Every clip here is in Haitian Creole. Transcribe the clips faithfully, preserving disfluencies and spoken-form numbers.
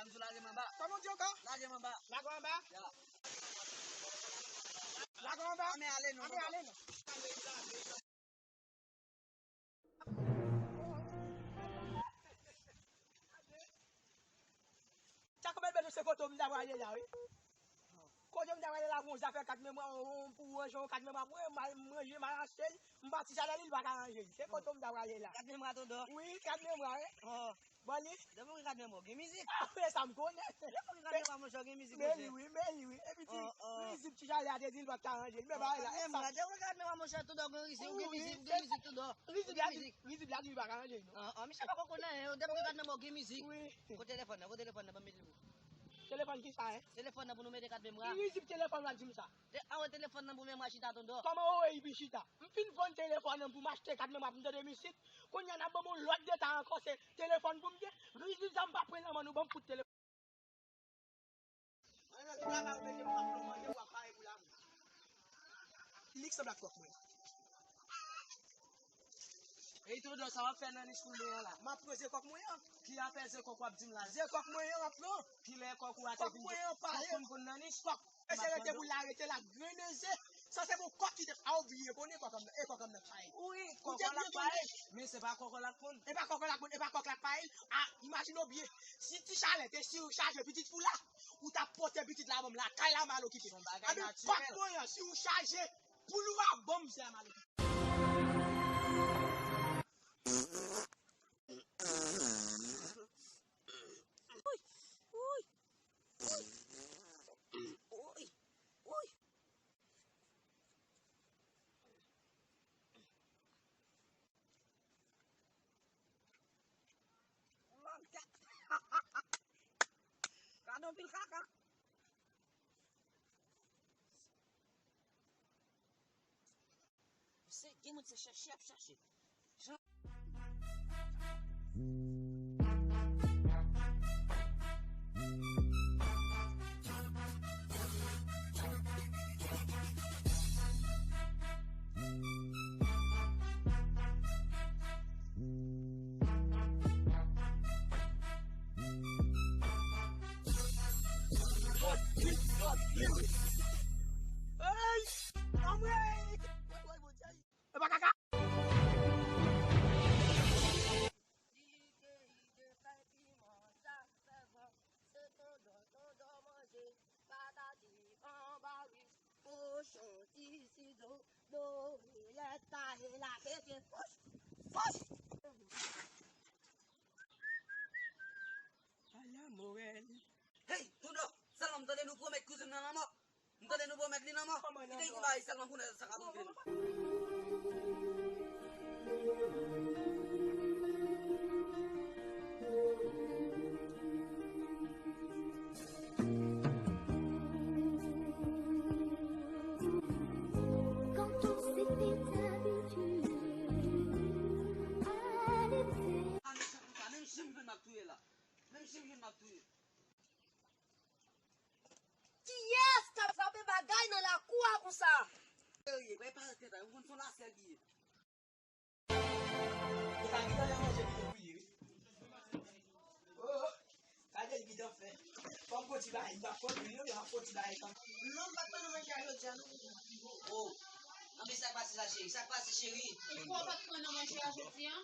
Ann di lage m anba. Kòman w di ankò? Lage m anba. Lage w anba? Ya. Lage w anba. Ann ale non. Ann ale non. Sa konbyen bèt se kote m ta prale la, wi. Kote m ta prale la, gon zafè kat memwa, on, pou ranje yon kat memwa, pou mwen, m al ranje, m al achte l, m pati sa nan li, li pa ka ranje l. Se kote m ta prale la. Kat memwa tonton? Wi, kat memwa, wi. Oh. Bon, li. Depi w gen kat memwa, w gen mizik. Ah, men sa m konnen. Depi w gen kat memwa, monchè, w gen mizik, monchè. Men li, wi, men li, wi. Epi ti, oh, oh, rizib ti chalè a te di l pa t ka ranje l. Men bagay la, kat memwa, depi w gen kat memwa, monchè, tonton, w gen rizib, w gen mizik, w gen mizik, tonton. Rizib la di, rizib la di li pa ka ranje l, non. Ah, ah, misye pa konn anyen, depi w gen kat memwa, w gen mizik. Wi. Kote telefòn nan, kote telefòn nan, ban m mete pou. Telefòn ki sa, en? Telefòn nan pou nou mete kat memwa. Ki rizib telefòn la di m sa? Te, awe, telefòn nan pou memwa chita, tonton. Kòman, o, epi chita? M fin vann telefòn nan pou m achte kat memwa pou m tande mizik. Kounye a n ap ban m yon lòt deta ankò, se telefòn pou m gen. Rizib sa m pa pran nan men nou, ban m fout telefòn. Mwen nan tout travay ou mete m ap fè manje, w ap pare pou lavi. Li k sanble ak kòk mwen. Ey, tonton, sa w ap fè nan nich pou mwen an la? M ap pran ze kòk mwen an. Ki afè ze kòk w ap di m la? Ze kòk mwen an, m ap pran. Kilè kòk ou a te vin? Kòk mwen an pale. Kòk konn konn nan nich? Kòk. Mesye rete pou l la, rete la, grenn ze. Sa se pou kòk ki te, a, ou bliye konnen kòk an, e kòk an nan kay. Wi, kòk la k pale. Men se pa kòk la k konn. E pa kòk la k konn, e pa kòk la k pale. A, imajine w byen. Si ti chalè te sichaje pitit pou la, ou t ap pote pitit la ban m lakay la, m al okipe. Anben kòk mwen an, si ou chaje poul ou a, ban m ze a, m al okipe. Woy! Woy! Woy! Woy! Woy! Gade yon pil kaka. Se gen moun se chèche y ap chèche. Ey! Anmwey! E pa kaka! Li gen ide fè piman, sa fè bon. Se tondò, tondò manje, patati anba wi, kochon, ti sizo, dorilèt, taye la, pete, fouch, fouch. Ala Morèl. Hey, tondò, sèlman m tande nou pwomèt kouzin nan lanmò. M tande nou pwomèt li lanmò. Kite yon bagay sèlman pou nou sa ka konfime. Menm chen m jwenn m ap touye la. Menm chen m jwenn m ap touye. Kiyès k ap frape bagay nan lakou a konsa? Serye, bay pa tèt a, ou konn se yon lasèl li ye. Ou ka gentan nan manje ki te bouyi, wi. Oh, oh. Gade l gentan fè. Fò m fon ti bagay, m pa fon li non, men m ap fon ti bagay kanmenm. Non, m pa t konn nan manje a jodi a non. Oh, oh. Anben sa k pase la, cheri? Sa k pase, cheri? Ou pa t konn nan manje a jodi a?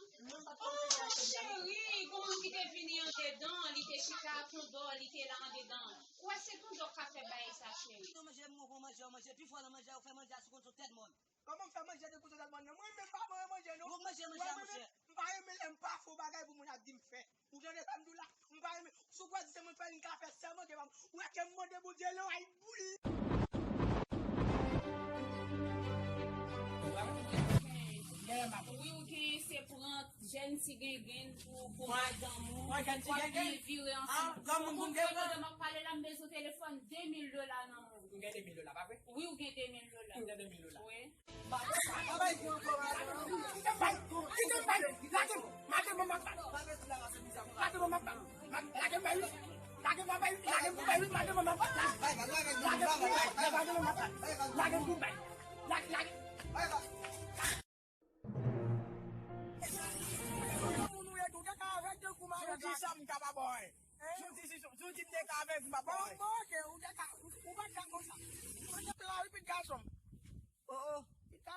Oh, cheri, gon moun ki te vini andedan, li te chita ak yon dò, li te la andedan. Ou wè se yon dò k ka fè bagay sa, cheri. Ou manje, m wè w manje, w manje pi fò nan manje a, ou fè manje a sou konn sou tèt mòn. Kòman m fè manje de konn sou tèt mòn nan? Mwen menm pa manje manje non. Ou manje manje a, monchè. M pa renmen lè m pa fè yon bagay pou moun ap di m fè. Ou tande sa m di w la? M pa renmen. Si w kwè di se mwen k fè l, m ka fè sèman ke pa m. Ou wè ke m mande Bondye lè w ay boule. Wi, ou gen se pran jèn ti gengen pou, pou madanm ou, pou w ap byen vire ansanm. Granmoun pou m gen pran. Pandan m ap pale la, m bezwen telefòn de mil dola nan men w. Ou gen de mil dola, pa vre? Wi, ou gen de mil dola. Ou gen de mil dola. Wi. Moun ou ye tou, kaka avèk de kou malad la. Jodi sa m ka pa ba w anyen. Jodi, jodi,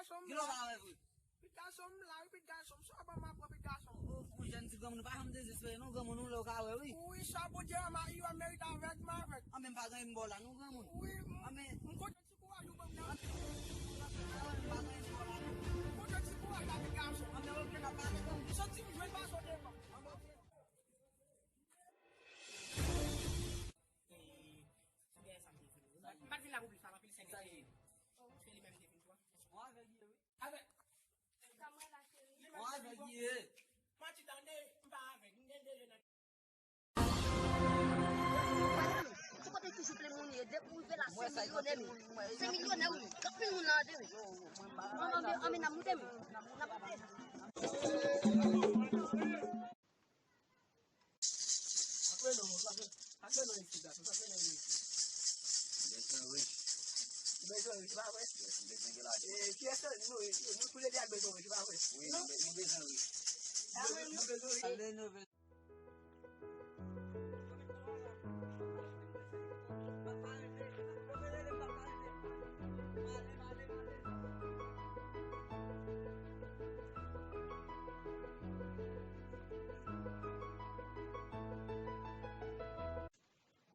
Kilè w ka wè vre? Pit gason m la, wi, pit gason m. Sa ban m aprann pit gason m. Ou, ou jèn ti granmoun, ou pa janm dezespere non, granmoun ou lè w ka wè, wi. Wi, sa Bondye a ma, yo merite avèg, m avèg. Anben m pa gen m bò la non, granmoun. Wi, m, anben m kontan ti kouraj ou ban m nan. Anben m pa gen m bò la non. M kontan ti kouraj la, pit gason. Anben oke, n ap pale, granmoun. Santi m jwenn pa sot devan. Anben oke. E, sou dèyè sa m te vin. M pa t vin la pou plis, sa m anpil sèk. Sa ye? Se li menm te vin, twa. Mwen avèg ye, wi. Avèg. Mwen avèg ye. Manti tande, m pa avèg. M gen de je nan. Ki kote toujou plen moun ye? Depi w rive la, se milyonè, wi. Se milyonè, wi. Anpil moun nan antre, wi. Mwen, mwen, mwen, anmè, n ap moute, wi. N ap moute. Sa fè non, sa fè, sa fè non isit la, sa fè non isit. Bezwen wi. Bezwen wi, se pa vre? Yes, bezwen gen lajan. E, kiyès nou, nou, nou toulède ak bezwen wi, se pa vre? Wi, nou be-, nou bezwen wi. Nou bezwen wi. Ale nou bezwen.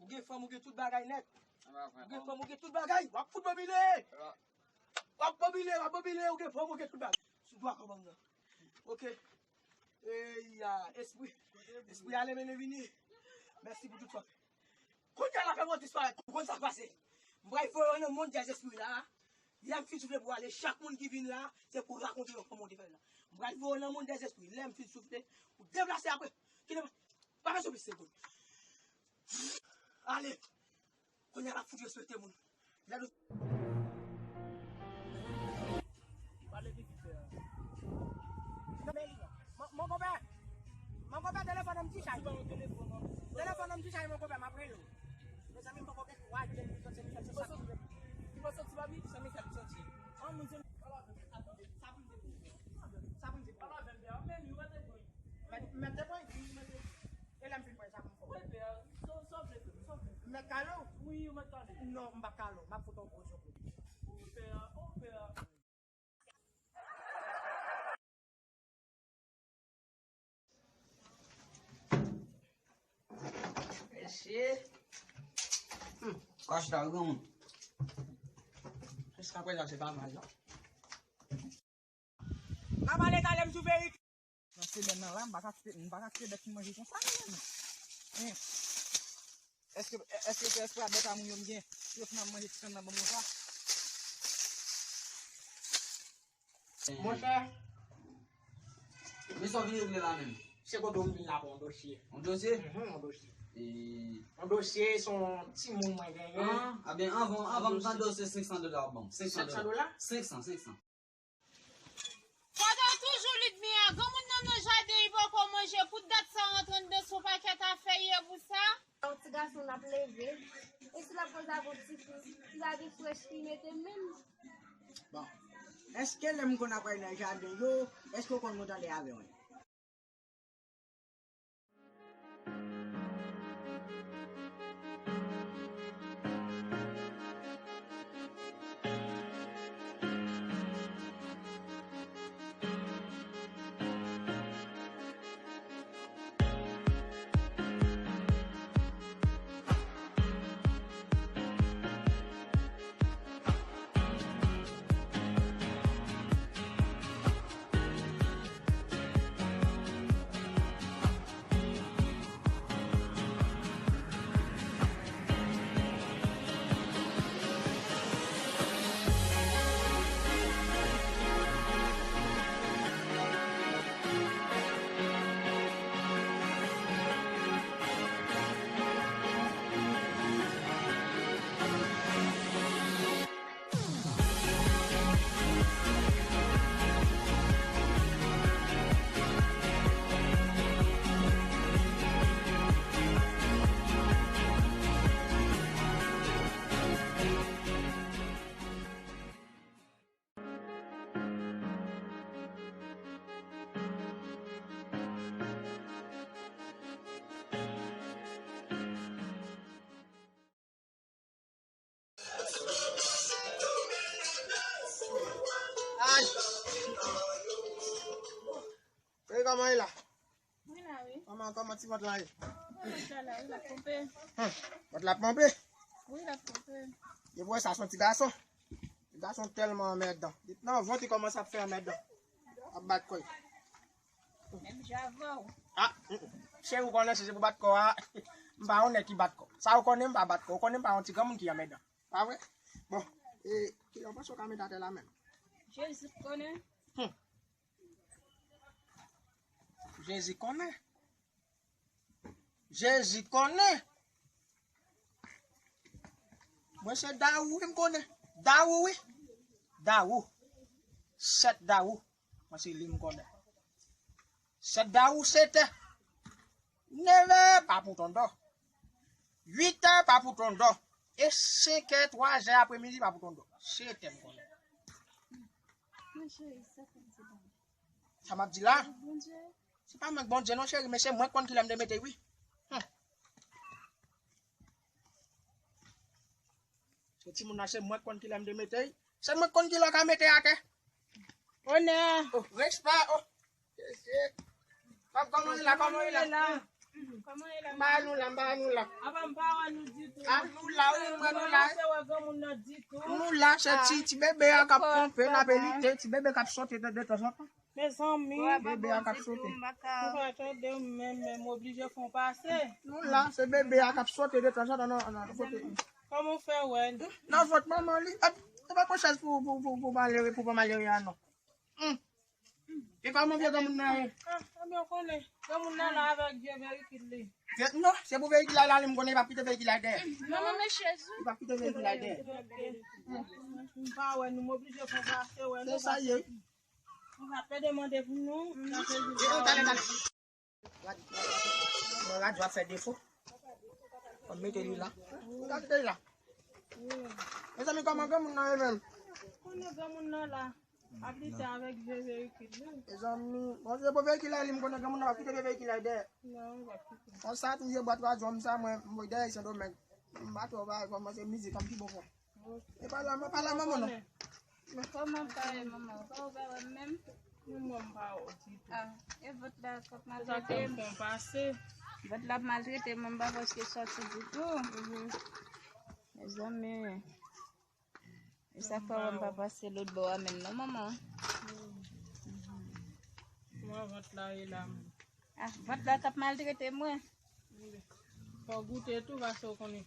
Ou gen fanm, ou gen tout bagay nèt. Ou gen fanm, ou gen tout bagay. W ap fout bobile. W ap bobile, w ap bobile, ou gen fanm, ou gen tout bagay. Sou dwa kòb nan. Oke. Eya, espri. Espri ale mennen vini. Mèsi pou tout sa. Kounye a l ap fè mwen disparèt. Ou konn sa k pase. M pral voye w nan mond dèzespri la. Lè m fin soufle pou ale, chak moun ki vin la, se pou rakonte yo kòman w te fè la. M pral voye w nan mond dèzespri. Lè m fin soufle, ou deplase apre. Kite m, pa bezwen plis segonn. Ale. Kounye a l ap fout respekte moun. Lè nou Pale pi fò. Mon, mon konpè, mon konpè, telefòn an m ti chay. Telefòn an m ti chay, mon konpè, m ap rele w. Mezanmi, m poko gen kouraj, gen pou soti, Michel, se sa ki rive. Li pa soti pa mi, se Michel ki soti. An, moun se. Sa pou m di pou ou. Sa pou m di pou ou. Pale avè m, pè. Men, yo mete pwen. Mèt, mete pwen. E lè m fin pwen, sa pou m fè. Wi, pè. Sa, sa w vle fè, sa w vle fè. Mèt kale w? Wi, yo mèt kale. Non, m p ap kale w. M ap fout yon gwo zòk. Wi, pè. Wi, pè. Mesye. Hmm. Kòch la, granmoun. Jiskaprezan, se pa mal, non. M ap ale talè m sou Ferik. Nan semèn nan la, m pa ka kite, m pa ka kite bèt fin manje konsa, non, menm. Hein. Èske, èske se espwa bèt a moun yo m gen? Yo fin ap manje ti kann nan ban m konsa. Monchè. Men sa w vin regle la menm? Se kote w vin la pou yon dosye. Yon dosye? Mhm, yon dosye. E yon dosye, se yon timoun mwen genyen. Ah, a ben, anvan, anvan m pran dosye, senk san dola w ban m. Senk san dola? Senk san, senk san. Kote w toujou, Ludmia? Granmoun nan nan jaden, li poko manje. Pou dat sa, rantre anndan sou pakèt afè, ye pou sa. Yon ti gason n ap leve. E si l ap koze avè yon ti fi, li pa gen frèch ki mete menm. Bon. Èske lè m konn ap pral nan jaden yo, èske w konn monte anlè avè mwen? Ay. Wi, kòman e la? Wi, la, wi. Kòman, kòman ti vant lan ye? Wi, sa la, wi, l ap ponpe. Hum, vant la ap ponpe? Wi, l ap ponpe. Depi w wè sa, se yon ti gason. Ti gason tèlman anmèdan. Depi nan vant, li kòmanse ap fè anmèdan. Ap bat kò l. Menm jan avè w. Ah, mm, mm. Cheri, ou konnen si se pou bat kò a, m pa yon nèg ki bat kò. Sa ou konnen, m pa bat kò. Ou konnen m pa yon ti granmoun ki anmèdan. Pa vre? Bon, e, kilè w panse w ka met atè la menm? Jezi konnen. Hum. Jezi konnen. Jezi konnen. Mwen se dawou, wi, m konnen. Dawou, wi. Dawou. Sèt dawou. Mwen se li m konnen. Sèt dawou, setè. Nevè, pa pou tondò. Uitè, pa pou tondò. E senkè, twazè apremidi, pa pou tondò. Setè, m konnen. Mwen cheri, sa fè m se bon. Sa m ap di la? Bondye. Se pa mank Bondye non, cheri, men se mwen k konn kilè m te mete, wi. Hum. Se timoun nan, se mwen k konn kilè m te mete, wi. Se mwen k konn kilè w ka mete atè. Onè. Oh, respè, oh. Kòman, kòman e la, kòman e la? Kòman e la? M pa nou la, m pa nou la. Apa m pa wè nou ditou. Ah, nou la, wi, m wè nou la. Mwen pa wè granmoun nan ditou. Nou la, se ti, ti bebe a k ap ponpe, n ap elite, ti bebe k ap sote de, de tanzantan. Mezanmi. Bebe a k ap sote. M pa tande menm, menm, m oblije fè yon pase. Nou la, se bebe a k ap sote de tanzantan nan, nan kote. Kòman w fè wè l? Nan vant manman li. Ap, se pa pran chèz pou, pou, pou, pou malere, pou pran malere a, non. Hum. E kòman vye granmoun nan ye? Ah, ah, ebyen, w konnen. Granmoun nan la avèk vye veyikil li. Vye, non, se pou veyikil la, la, li m konnen, li p ap kite veyikil la dèyè. Manman, men chèz ou. Li p ap kite veyikil la dèyè. M pa wè nou, m oblije fè yon pase wè nou. Se sa ye. Ou pa pede mande pou nou. Talè, talè. Mwen radyo ap fè defo. Mwen mete li la. Gade li la. Mezanmi, kòman granmoun nan ye menm? Konnen granmoun nan la. Ap lite avèk vye veyikil li. Mezanmi, bon, se pou veyikil la, li m konnen granmoun nan ap kite vye veyikil la dèyè. Non, l ap kite. Konsa, tou vye bwat radyo m sa, mwen, mwen dèyè Sendomeng. M pa twò bay, kòmanse mizik an pi bon fò. E pa la, pa la, manman, non. Kòman pa ye, manman? Ou pa ouvè wè m menm? Non, mwen, m pa wè w ditou. Ah, e vant la k ap maltrete m. Vant la ap maltrete mwen, m pa vè w sòti ditou. Mezanmi. E sa k fè w wè m pa pase lòt bò a menm, non, manman? Kòman vant la ye la menm? Ah, vant la k ap maltrete mwen. Fò w goute tou, paske w konnen.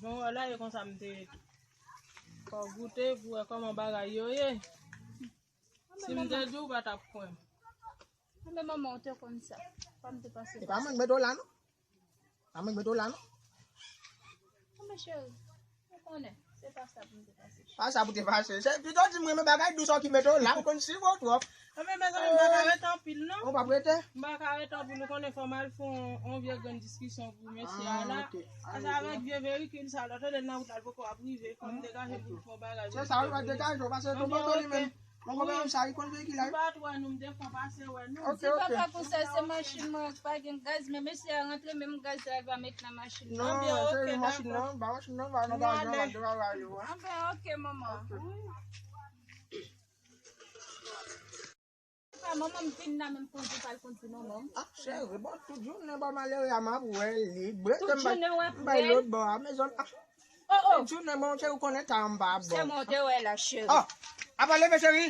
Jan w wè la, e konsa m te ye tou. Fò w goute pou w wè kòman bagay yo ye. Si m te di w, ou pa t ap kwè m. Anben, manman, ou te konn sa. Fò m te pase. E pa mwen k mete w la, non. Pa mwen k mete w la, non. Anben, cheri, ou konnen, se pa sa pou m te pase. Pa sa pou te pase. Se pito di m renmen bagay dous ki mete w la, ou konn swiv ou twòp. Anben, mezanmi, m pa ka rete anpil, non. Ou p ap rete? M pa ka rete anpil, ou konnen fò m al fè yon, yon vye grenn diskisyon pou mesye a la. Ah, ok. Ase avèk vye veyikil sa, lòt lè nan wout la, l poko ap rive, fò m degaje m pou m fè yon bagay. Se sa, ou pa degaje, ou pase tou bò li menm. Mwen konprann sa, li konn veyikil la. M pa t wè nou, m te fè yon pase wè nou. Ok, ok. Di papa konsa, se machin mwen k pa gen gaz, men mesye a rantre, menm gaz la, l pa met nan machin nan. Non, se machin nan, ba machin nan, ba nan gaz nan, ba travay yo a. Anben, ok, manman. Ok. Pa manman m vin la menm kondi, pa l kondi manman m. Ah, cheri, bon, tout jounen bò malere a m ap wè li. Tout jounen w ap wè l? Bay lòt bò a, mezanmi. Ah. Oh, oh. Tout jounen, bon, cheri, ou konnen ta m pa bon. Se mwen te wè la, cheri. Oh, apa leve, cheri.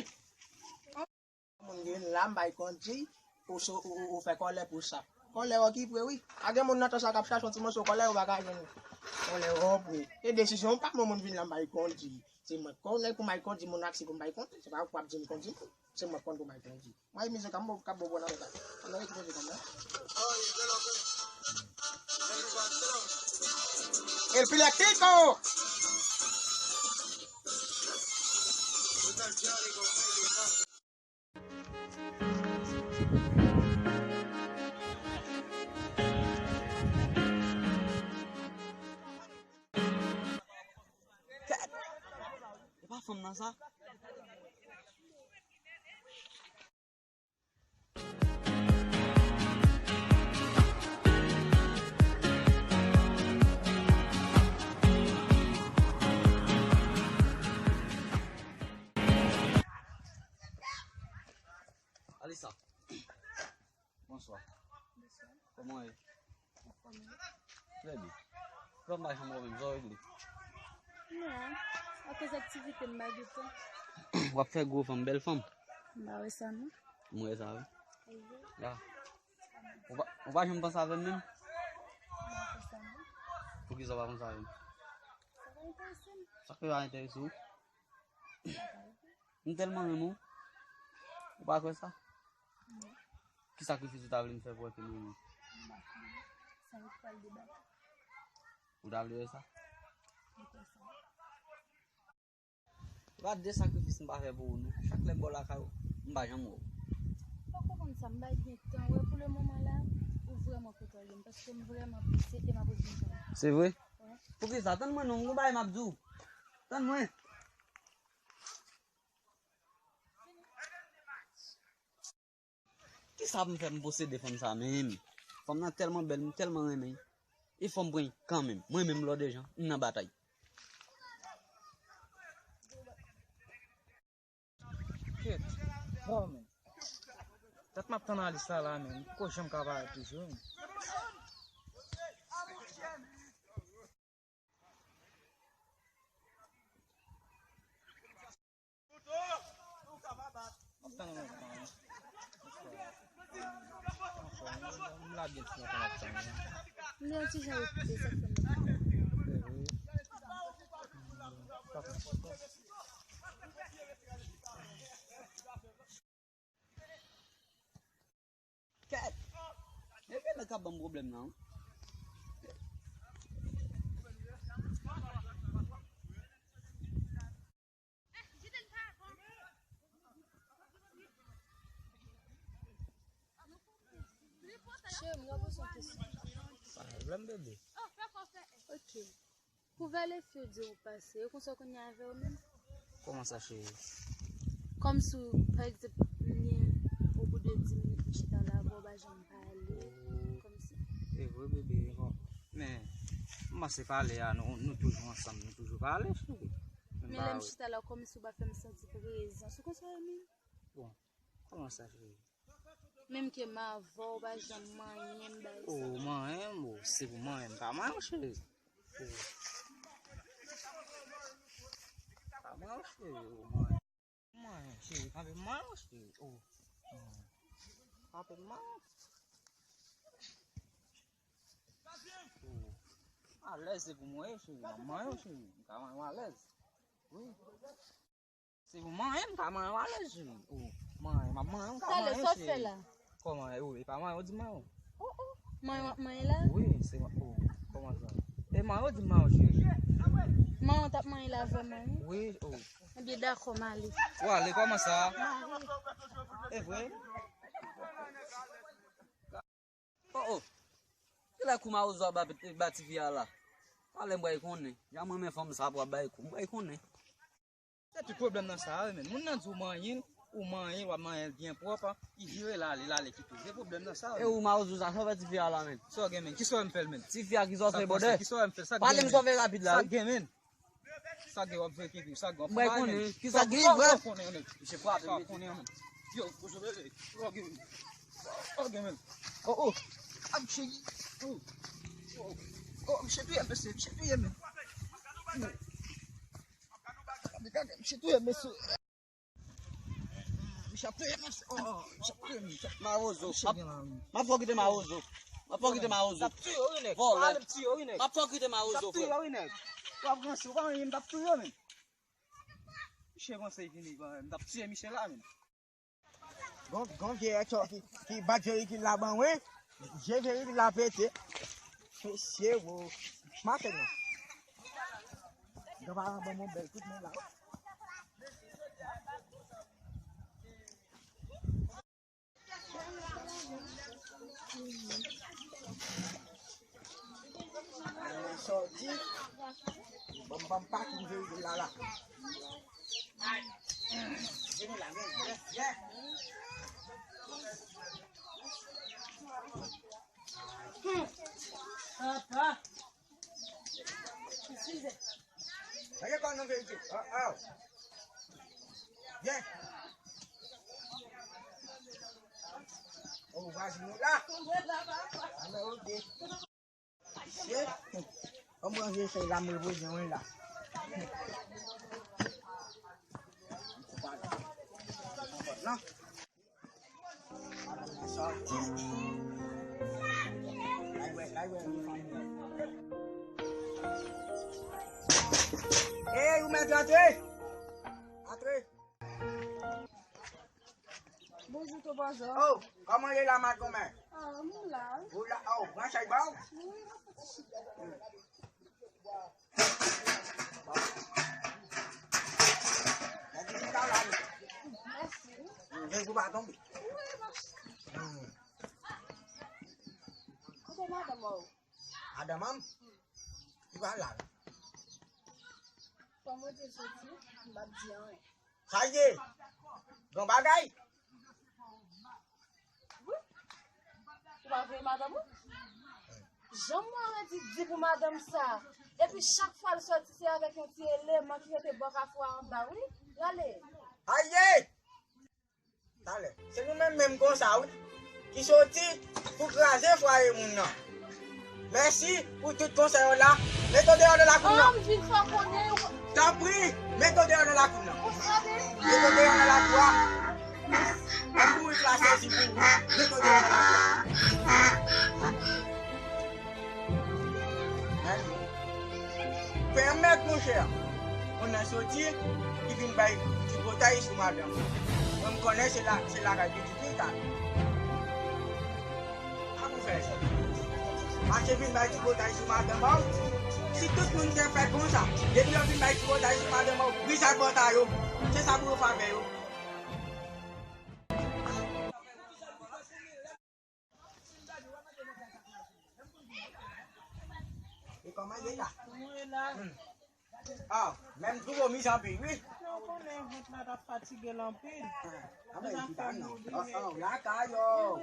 Moun gen la, m bay kondi, ou, ou, ou, ou fè kòlè pou sa. Kòlè w ki pre, wi. A gen moun nan tan sa k ap chache yon ti moso kòlè, ou pa ka jwenn kòlè w pre. E desizyon pa mwen, moun vin la, m bay kondi. Se mwen k konnen pou m bay kondi, moun aksi pou m bay kondi. Se pa ou k ap di m kondi moun. Se mwen k konn pou m bay kondi. Mwen, mizè ka m bo, ka bo, bon, nan sa. Ann rete kondi kòm nan. El Pilectico! E pa fanm nan sa? Alisa. Bonswa. Kòman w ye? Trè byen. Frè m pa janm wè w menm, sa w regle? Non, akoz aktivite m pa gen tan. W ap fè gwo fanm, bèl fanm. M pa wè sa non. M wè sa wi. Ya. Ou pa, ou pa janm panse avè m menm? M pa panse avè m. Poukisa w pa panse avè m? Sa pa enterese m. Sa k fè pa enterese w? M tèlman renmen w. Ou pa kwè sa? Non. Ki sakrifis ou ta vle m fè pou wè ke m renmen w? M pa konnen. Sa yo pral debake. Ou ta vle wè sa? M kwè sa. Ou pa de sakrifis m pa fè pou ou non. Chak lè m bò lakay ou, m pa janm wè w. Ou pa konprann sa, m pa gen tan. Wè, pou le moman la, ou vrèman kontwole m, paske m vrèman prese e m ap oblije w. Se vre? Wi. Poukisa? Tann mwen non, m gon bagay m ap di w. Tann mwen. Kisa pou m fè m posede fanm sa menm? Fanm nan tèlman bèl, m tèlman renmen. E fò m pran kanmenm. Mwen menm lòdejan, m nan batay. Kèt. Bon, men. Dat m ap tann Alisa la, men. Li poko janm ka parèt toujou, men. M gen yon ti jan repite sa k fè m. Kèt! E gen nèg k ap ban m pwoblèm nan wi. Cheri m, m gen yon kesyon. Pa gen pwoblèm, bebe. Ok. Pou valè fi yo di ou pase, e konsa w konn ye avè yo menm? Kòman sa, cheri? Kòmsi, pa egzanp, m gen, au bout de dis minit m chita la, bon, w pa janm pale, kòmsi. E vre, bebe, bon. Men, m panse pale a, nou, nou toujou ansanm, nou toujou pale, cheri. Men lè m chita la, kòmsi w pa fè m santi prezans ou konsa menm? Bon, kòman sa, cheri? Menm ke m avè w, w pa janm manyen m bay sa. O, manyen m, o, se pou manyen m pa manyen w, cheri. O. Pa manyen w, cheri, o, manyen. Manyen, cheri, pa vle manyen w, cheri. O. Manyen. Pa vle manyen w. O. Alèz se pou mwen, cheri. M ap manyen w, cheri. M ka manyen w alèz. Wi. Se pou manyen m ka manyen w alèz, cheri. O, manyen, m ap manyen w, m ka manyen w, cheri. Talè, sa w fè la? Kòman, o, e pa manyen w di m manyen w? O, o, manyen w ap manyen la? Wi, se, o, kòman sa? E manyen w di m manyen w, cheri. Manyen w t ap manyen la vrèman, wi? Wi, o. Ebyen, dakò, m ale. W ale, kòman sa? M ale. E vre? O, o. Kilè kou mawozo ap ba, ba tifi a la? Talè m pral konnen. Jan m renmen fanm sa pou ap bay kou. M pral konnen. Se tout pwoblèm nan sa a, wi, men. Moun nan di w manyen l, ou manyen l, w ap manyen l byen pwòp, li vire l ale, l ale kite w. Se pwoblèm nan sa a, wi. E ou mawozo sa, sa w fè tifi a la, men? Sa w gen, men? Kisa w wè m fè l, men? Tifi a, kisa w fè, bòdè? Kisa w wè m fè? Pale m sa w fè rapid la, wi. Sa gen, men? Sa gen w ap veye ki sa gen w ap konnen. Kisa gen w ap konnen, men? Misye frape m, mesye. Yo, kozo bebe. Sa gen, men? Sa gen, men? O, o. Ap cheri. O. O, misye touye m, mesye. Misye touye m, mesye. Misye touye m, mesye. Misye ap touye m, mesye. O, o, misye ap touye m, misye ap touye m. Mawozo. M ap fè w kite mawozo. M ap fè w kite mawozo. M ap touye w wi, nèg. Vòlè. M ap touye w wi, nèg. M ap fè w kite mawozo, frè. M ap touye w wi, nèg. W ap ranse, w pa anyen, m t ap touye w, men. Misye panse li fini, men. M t ap touye misye la, men. Gon, gon vye etchò ki, ki bat veyikil la ban mwen. Je veyikil la pete. Mesye, wo. Maten non. Gran paran ban mwen bèl kout men la. Sòti. Ban m, ban m pakin veyikil la la. Vini la, vini. Yes, yes. Hmm. Papa. Eskize. Lage kò nan veyikil. Oh, oh. Yes. Vwazin nou la. Anben, oke. Mesye, kòman je fè la, m repoze mwen la. Non. Madanm nan sòti. Lay wè, lay wè, ey, ou mèt antre. Antre. Bonjou, Tonton Zò. Oh, kòman w ye la, madanm? Ah, m la. Ou la, oh, pran chay ba w. Wi, m ap fè ti chita. Mèsi. Jezi pa tonbe. Wi, mèsi. Hmm. Kote madanm ou? Madanm an? Li pa la. Kòman w te soti? M p ap di anyen. Sa ye? Gon bagay? Wi. Ou pa veye madanm ou? Jan mwen redi di pou madanm sa. Epi chak fwa l soti, se avèk yon ti eleman ki rete bò kafou a anba, wi. Rale. Aye! Talè. Se nou menm menm konsa, wi. Ki soti pou kraze fwaye moun nan. Mèsi pou tout konsèy w la. Mete w deyò nan lakou nan. An, m vin fè w konnen. Tanpri, mete w deyò nan lakou nan. Mete w deyò nan lakou a. Lè bourik la sezi pou ou, mete w deyò nan lakou a. Pèmèt, monchè, moun nan soti, li vin bay tripotay sou madanm. Mwen, m konnen se la, se lakay pitit li t ale. A pou fè sa. Mache vin bay tripotay sou madanm an. Si tout moun te fè konsa, depi yo vin bay tripotay sou madanm an, brisad pòt a yo. Se sa pou yo fè avè yo. E kòman ye la? Mwen la. Hmm. Ah, menm tou vomi jan pi, wi. Ou konnen vant la t ap fatige l anpil. Ah, ah, men, e chita non. Oh, oh, lakay ou.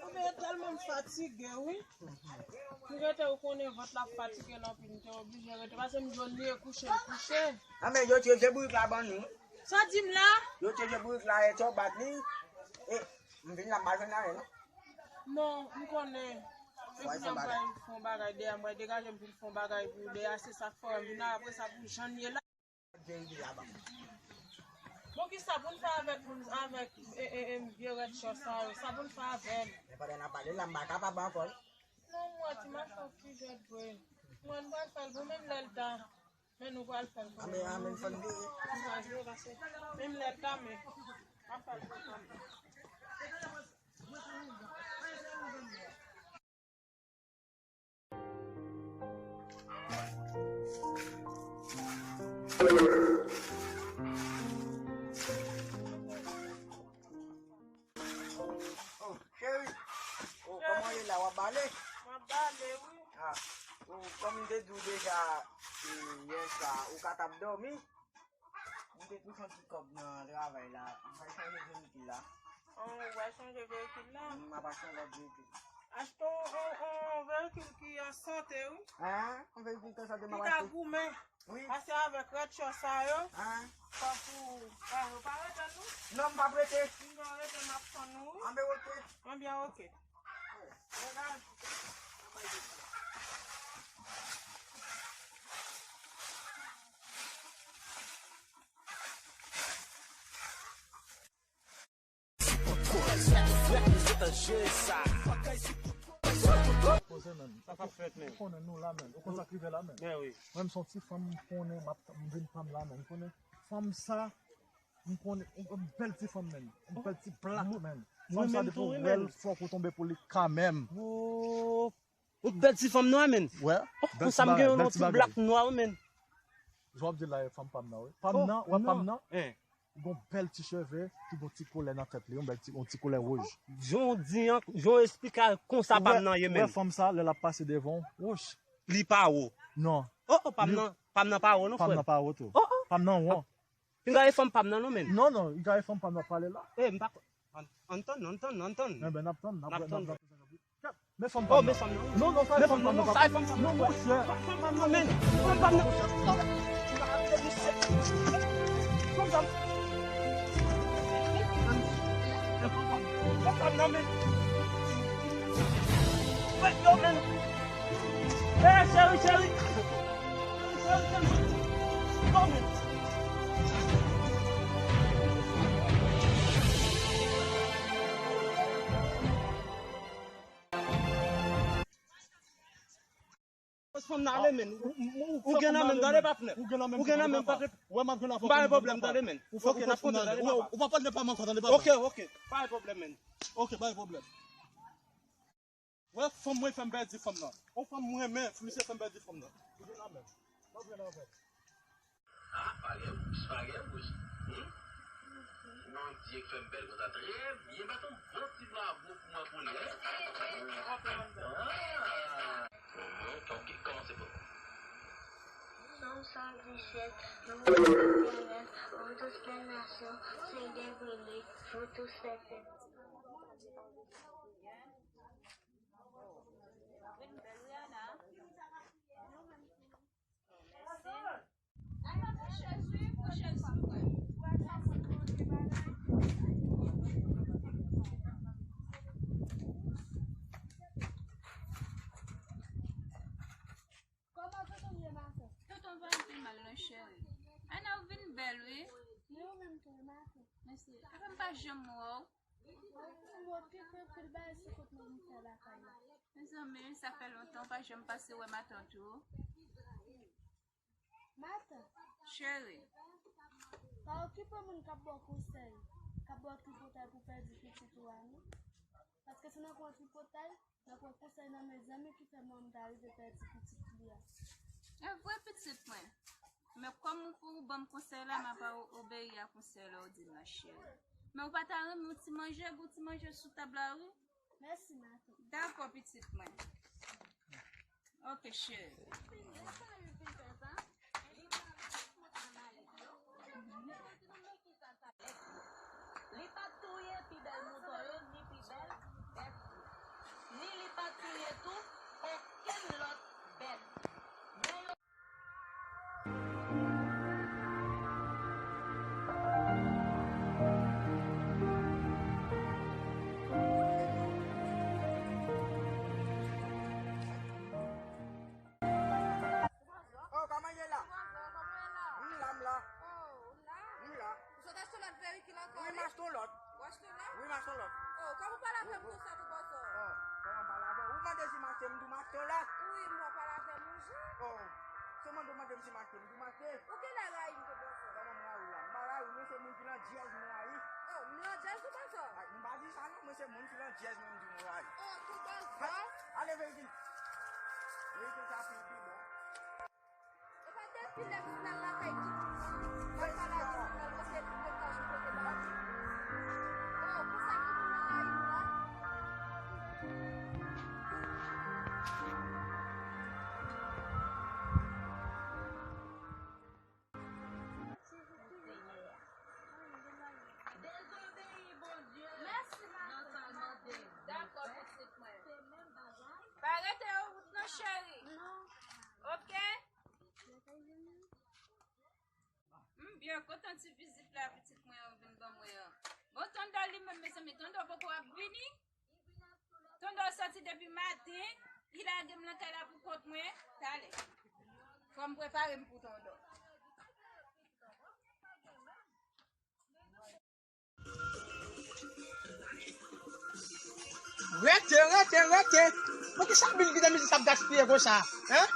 Mwen tèlman m fatige, wi. M rete, ou konnen vant la fatige l anpil, m te oblije rete. Paske m jwenn li e kouche, l kouche. Ah, men yo tire vye bourik la ban nou. Sa di m la? Yo tire vye bourik la e to bat li. E, m vin la, m pa jwenn anyen, non. Non, m konnen. Mwen vin ap bay fon bagay deyè, mwen degaje m vin fon bagay pou deyè, se sa k fè m vin la, apre sa pou jan ye la. Bon, kisa pou n fè avèk, avèk, e, e, e, vye rèd chò sa yo? Sa pou n fè avè l? Men pandan n ap pale la, m pa kapab ankò. Non, mwen, ti machann ki jwèt vre. Mwen, m pral fè l pou menm lè l ta. Men nou pral fè l pou mwen. Amen, amen, fò n veye. Nou pral veye, paske menm lè l ta, men m ap fè l pou mwen. Oh, cheri. Oh, kòman w ye la? W ap bale? M ap bale, wi. Ah, oh, kòm m te di w deja, e, yè swa, ou ka t ap dòmi. M te touche yon ti kòb nan travay la. M pral chanje veyikil la. Oh, ou pral chanje veyikil la? Mm, m ap achte yon lòt veyikil. Achte yon, yon, yon veyikil ki an sante, wi. Hein? Yon veyikil ki an sante, m ap achte. Ki ka goumen. Wi. Pase avèk rèd chò sa yo. Hein? Fòk ou, ah, ou pa rete, non? Non, m p ap rete. M gon rete, m ap tann ou, wi. Anben, oke. Anben, oke. Poze, men. Sa p ap fèt, men. Ou konnen nou la, men. Ou konn sa k rive la, men. Men wi. Mwen, m se yon ti fanm, m konnen, m ap, m vin fanm la, men. M konnen fanm sa, m konnen, yon bèl ti fanm, men. Yon bèl ti blak, men. Fanm sa, depi w wè l, fòk ou tonbe pou li kanmenm. Yon bèl ti fanm non, men. Wè. Oh, pou sa m gen yon ti blak nwa, men. Jan w ap di la, e fanm pa m nan, wi. Pa m nan, wè pa m nan. Li gon bèl ti cheve, ki gon ti koulè nan tèt li, yon bèl ti, yon ti koulè wouj. Jan w di an, jan w esplike a konsa pa m nan ye, men. Wè fanm sa, lè l ap pase devan w, wouch. Li pa wo. Non. Oh, oh, pa m nan, pa m nan pa wo, non, frè. Pa m nan pa wo tou. Oh, oh. Pa m nan won. Pinga e fanm pa m nan, non, men. Non, non, pinga e fanm pa m nan pale la. Eh, m pa, ann, ann tann, ann tann, ann tann. Enben, n ap tann, n ap tann. Men fanm pa m nan. Men fanm pa m nan. Non, non, sa e fanm pa m nan. Non, non, sa e fanm pa m nan. Non, monchè. Fanm pa m nan, men. Fanm pa m nan. Fanm pa m nan, men. Wait, yo, man. Hey, cheri, cheri. Cheri, cheri. Yo, man. Fanm nan ale, men. Ou gen nan men, tande, patnè. Ou gen nan men, tande, patnè. Ou pa gen pwoblèm, tande, men. Ok, n ap kontan, tande, papa. Ou pa pale de pa m ankò, tande, papa. Ok, ok. Pa gen pwoblèm, men. Ok, pa gen pwoblèm. Wè, fanm mwen fè m pèdi fanm nan. On fanm mwen renmen, misye fè m pèdi fanm nan. Ou gen nan men. Ou gen nan men. Ah, pa gen wouj, pa gen wouj. Hmm? Bondye k fè m bèl konsa. Trè byen, bat yon bon ti bravo pou mwen pou li, hein? Ah. Mhm, ok, kòmanse pou nou. Psaume cent dix-sept, Louez l'Éternel, vous toutes les nations, célébrez-le, vous tous les peuples. Vin bèl, Rihanna. Mèsi. Ay, pran chèz, wi, pran chèz sou mwen. Kòman tonton ye maten? Tonton va anpil mal non, cheri. Ana, ou vin bèl, wi. Men ou menm tou, maten. Mèsi. Apa m pa janm wè w? Ou okipe anpil bagay sou kont mwen, m fè lakay la. Mezanmi, sa fè lontan w pa janm pase wè matant ou. Matant. Cheri. Pa okipe moun k ap ba w konsèy, k ap ba w tripotay pou pèdi pitit ou a, non. Paske se nan pran tripotay, nan pran konsèy nan men zanmi ki fè manman m ta rive pèdi pitit li a. E vre, pitit mwen. Men kòm ou, ou ban m konsèy la, m ap o-, obeyi a konsèy la ou di m nan, cheri. Men ou pa ta renmen yon ti manje, gon ti manje sou tab la, wi? Mèsi, matant. Dakò, pitit mwen. Ok, cheri. Li pa t touye pi bèl mouton yo, ni pi bèl bèf yo, ni li pa t touye tou okenn lòt bèt. Men yo Oh, kòman ye la? M la, m la. M la. Ou sot achte lòt perikil ankò, wi? Wi, m achte yon lòt. Ou achte yon lòt? Wi, m achte yon lòt. Oh, kòman ou pale avè m konsa tou, bòzò? Oh, kòman m pale avè w? Ou mande si m achte, m di w m achte w la. Wi, m wè w pale avè m, wi. Oh, se mande w mande m si m achte, m di w m achte. Ou genlè rayi m tou, bòzò. Kòman m rayi w la? M pa rayi w, mwen se moun ki landjèz mwen rayi. Oh, m landjèz tou, bòzò? Ay, m pa di sa non, mwen se moun ki landjèz mwen m di w m rayi. Oh, tou bòzò. Ale, ale, veye vin. Veye vin sa pi, pi bon. E pa depi lè m fin al lakay Kikouman, m ap pale ak Kikouman, l panse li pral jwenn kote m ap viv. Oh, konsa Kikouman rayi m la. Dezobeyi Bondye nan sa l mande. Dakò, pitit mwen. Pa rete yon wout non, cheri. Ok? M byen kontan ti vizit la pitit mwen an vin ban mwen an. Bon, Tondò li menm, mezanmi, Tondò poko ap vini. Tondò soti depi maten, li lage m nan kay la pou kont mwen. Talè. Fò m prepare m pou Tondò. Rete, rete, rete. Poukisa Sabine kite mizik sa ap gaspiye konsa? Hein?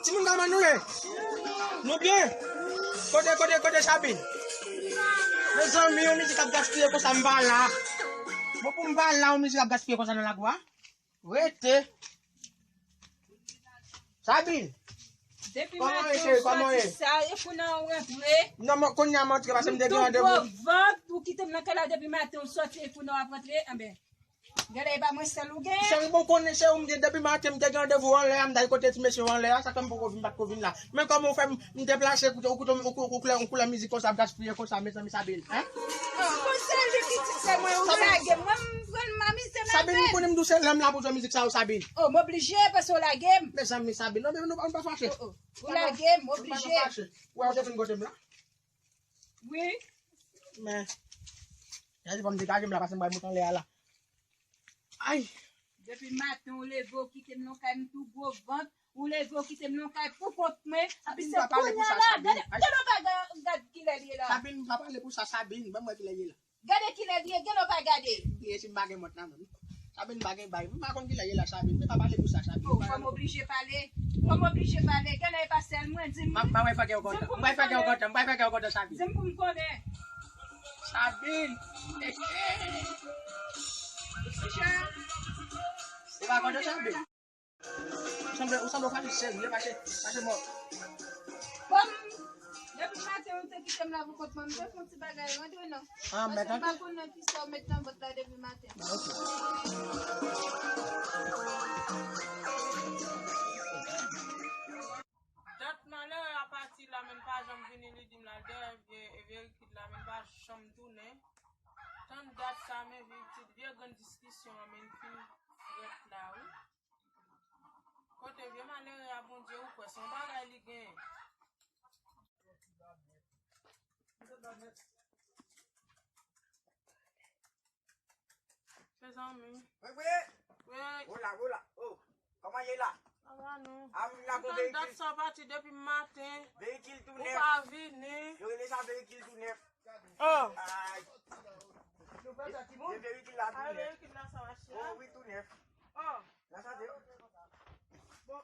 Timoun, kòman nou ye? Nou byen? Kote, kote, kote Sabine? Mezanmi, yon mizik ap gaspiye konsa, m pa la. Bon, pou m pa la, yon mizik ap gaspiye konsa nan lakou a? Rete. Sabine. Depi maten ou soti sa, e kounye a ou rantre. Non, mwen kounye a m antre, paske m te gen randevou. Tout gwo vant ou kite m nan kay la depi maten ou soti, e kounye a w ap rantre, anben. Genlè e pa mwen sèl ou gen. Cheri, bon, konnen se ou m gen depi maten, m te gen randevou anlè a, m t al kote ti mesye yo anlè a, sa fè m poko vin, m pa t ko vin la. Men kòman ou fè m, m deplase, koute, ou koute, ou koute, ou koute, ou koute mizik konsa, ap gaspiye konsa, mezanmi, Sabine, hein? Oh, bon, se li ki di se mwen, ou lage m, mwen, m pran m amize m avè l. Sabine, ou konnen m di w se lè m la pou jwe mizik sa yo, Sabine. Oh, m oblije, paske w lage m. Mezanmi, Sabine, non, men nou pa, nou pa fache. Oh, oh. Ou lage m, m oblije. Ou wè, ou te fin kote m la? Wi. Men, gade, fò m degaje m la, paske m pral moute anlè a la. Ay! Depi maten ou leve, ou kite m nan kay, m tou gwo vant, ou leve, ou kite m nan kay pou kont mwen. Epi se kounye a la, gade, gade yon bagay, gad kilè l ye la. Sabine, m pa pale pou sa, Sabine, ban m wè kilè l ye la. Gade kilè l ye, gen lè w pa gade. Li ye si m pa gen mòt la menm. Sabine pa gen bay. M pa konn kilè ye la, Sabine. Men pa pale pou sa, Sabine. Oh, fò m oblije pale. Fò m oblije pale. Gade e pa sèl mwen, di m. M ap, m ap fè kè w kontan. M ap fè kè w kontan. M ap fè kè w kontan, Sabine. Di m pou m konnen. Sabine. Michel. Ou pa kontan, Sabine? Ou sanble, ou sanble w fache serye, fache, fache mò. Kòm depi maten ou te kite m la pou kont mwen, m te fè yon ti bagay rantre nan. Ah, paske m pa konnen kisa w met nan vant la depi maten. Ok. Dat malere a pati la, men l pa janm vini, li di m l al dèyè vye, e veyikil la, men l pa janm tounen. Tann dat sa, men veyikil, vye grann diskisyon an, men l fin frèt la, wi. Kote vye malere a, Bondye, ou kwè se yon bagay li genyen. Mezanmi. Wi, wi. Wi. Wola, wola. Oh, kòman ye la? Sa va, nou? Ah, m la gon veyikil. Dat sa pati depi maten. Veyikil tou nèf. Ou pa vini. Yo rele sa veyikil tou nèf. Oh. Ay. Nou pè sa, timoun? Veyikil la tou nèf. Veyikil la sa mache. Oh, wi, tou nèf. Oh. Nan sante. Bon,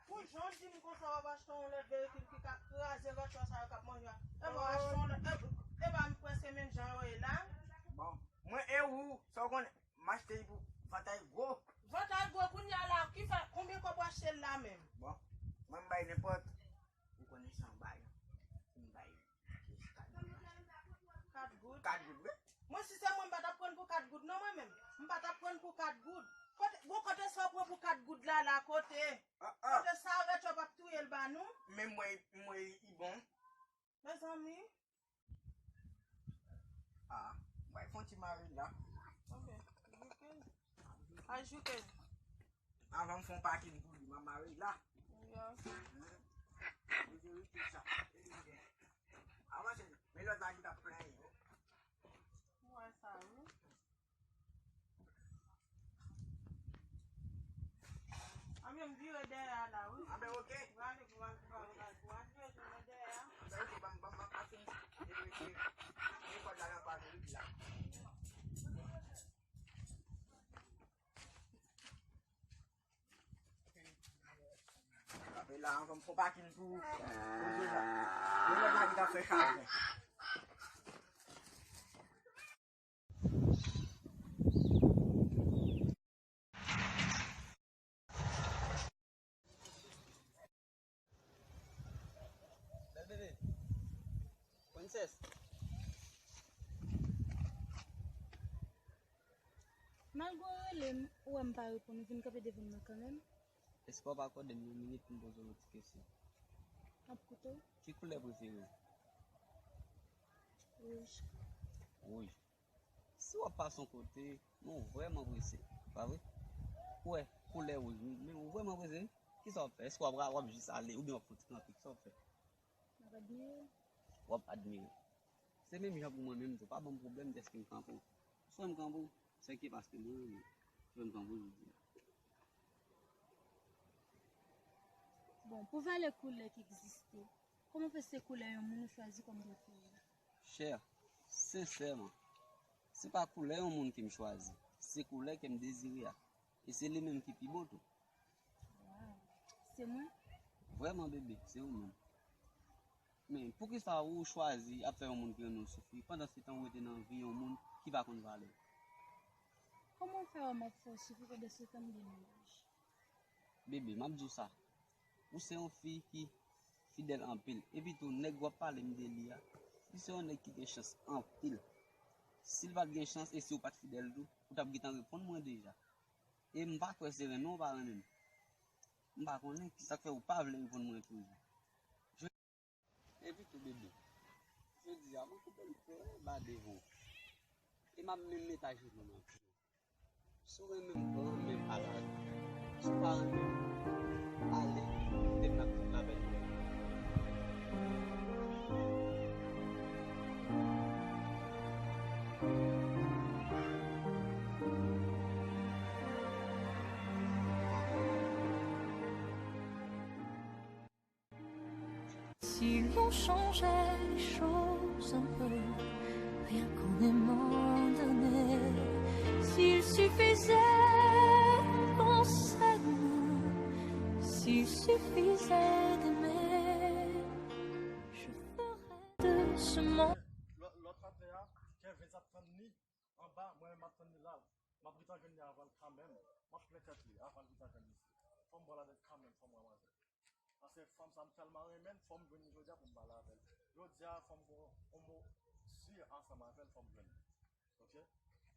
pou jan w di m konsa w ap achte yon lòt veyikil ki ka kraze rètò sa yo k ap manje a. E pa w achte yon lòt, e, e pa m prèske menm jan yo ye la. Bon, mwen e ou, sa w konnen, m achte l pou vantay gwo. Vantay gwo kounye a la, ki fè, konbyen kòb w achte l la menm? Bon, mwen m bay nenpòt, ou konnen san bay, m bay. Kat goud. Kat goud, wi. Mwen, si se mwen, m pa t ap pran pou kat goud, non, mwen menm. M pa t ap pran pou kat goud. Kote, bon, kote sa w pran pou kat goud la, la, kote? Ah, ah. Kote sa, rètò p ap touye l ba nou? Men mwen, mwen, li bon. Mezanmi. Ah, mwen fè yon ti mare la. Ok. Jouke. Al jouke. Avan m fè yon pakin pou li, m a mare la. Yo. Li te rete sa. Avanse, men lòt la ki t ap plenyen. M wè sa, wi. Anben, m vire dèyè a la, wi. Anben, ok. Ou prale pou al, pou al, pou al, pou al vire tounen dèyè a. Anben, ok, ban m, ban m, ban m pase. E, e, e, e kòd la nan pale, wi, la. Frape la, anvan m fè yon pakin pou, pou Joseph. Joseph la ki t ap fè chaje. Bèl bebe. Princess. Malgre w rele m, ou wè m pa reponn, ou vin kanpe devan m nan kanmenm. Èske w ap akòde m yon minit pou m poze w yon ti kesyon? M ap koute w. Ki koulè prefere w? Wouj. Wouj. Si w ap pase yon kote, men w vrèman prese, pa vre? Ou wè, koulè wouj, men w vrèman prese, kisa w ap fè? Èske w ap, w ap jis ale oubyen w ap fè yon ti kanpe? Kisa w ap fè? M ap admire. W ap admire. Se menm jan pou mwen menm tou. Pa ban m pwoblèm dèske m kanpe w. Si w wè m kanpe w, se ke paske mwen renmen w. Si w wè m kanpe w jodi a. Bon, pou valè koulè ki egziste, kòman fè se koulè yon moun ou chwazi kòm prefere? Chè, sensèman, se pa koulè yon moun ke m chwazi, se koulè ke m dezire a. E se li menm ki pi bon tou. Waw, se mwen? Vrèman, bebe, se ou menm. Men, poukisa ou chwazi ap fè yon moun ki renmen w soufri, pandan se tan ou rete nan vi yon moun ki pa konn valè w? Kòman w fè wè m ap fè w soufri pandan se tan m gen mennaj? Bebe, m ap di w sa. Ou se yon fi ki fidèl anpil. Epi tou, nèg w ap pale m de li a, li se yon nèg ki gen chans anpil. Si l pa t gen chans e si w pa t fidèl tou, ou t ap gentan reponn mwen deja. E m pa kwè se renmen w pa renmen m. M pa konnen kisa k fè ou pa vle reponn mwen toujou. Epi tou, bebe, jodi a, mwen koupe m pè ba devan w. E m ap menm met a jenou nan pye w. Si w renmen m, pran men m al avè m. Si w pa renmen m, ale, kite m nan pye w avè l. On changeait les choses un peu, rien qu'en aimant donner. S'il suffisait qu'on s'aime, s'il suffisait d'aimer, je ferais de ce monde. Lòt, lòt patnè a, Kervens ap tann li anba, mwen menm m ap tann li la. M ap gentan jwenn li avan l kanmenm. M ap plen tèt li avan l gentan jwenn li. Fò m ba w ladrèt kanmenm, fò m wè manzè. Paske fanm sa m tèlman renmen l, fò m jwenn li jodi a pou m pale avè l. Jodi a fò m gen yon mo si ansanm avè l, fò m jwenn li. Oke?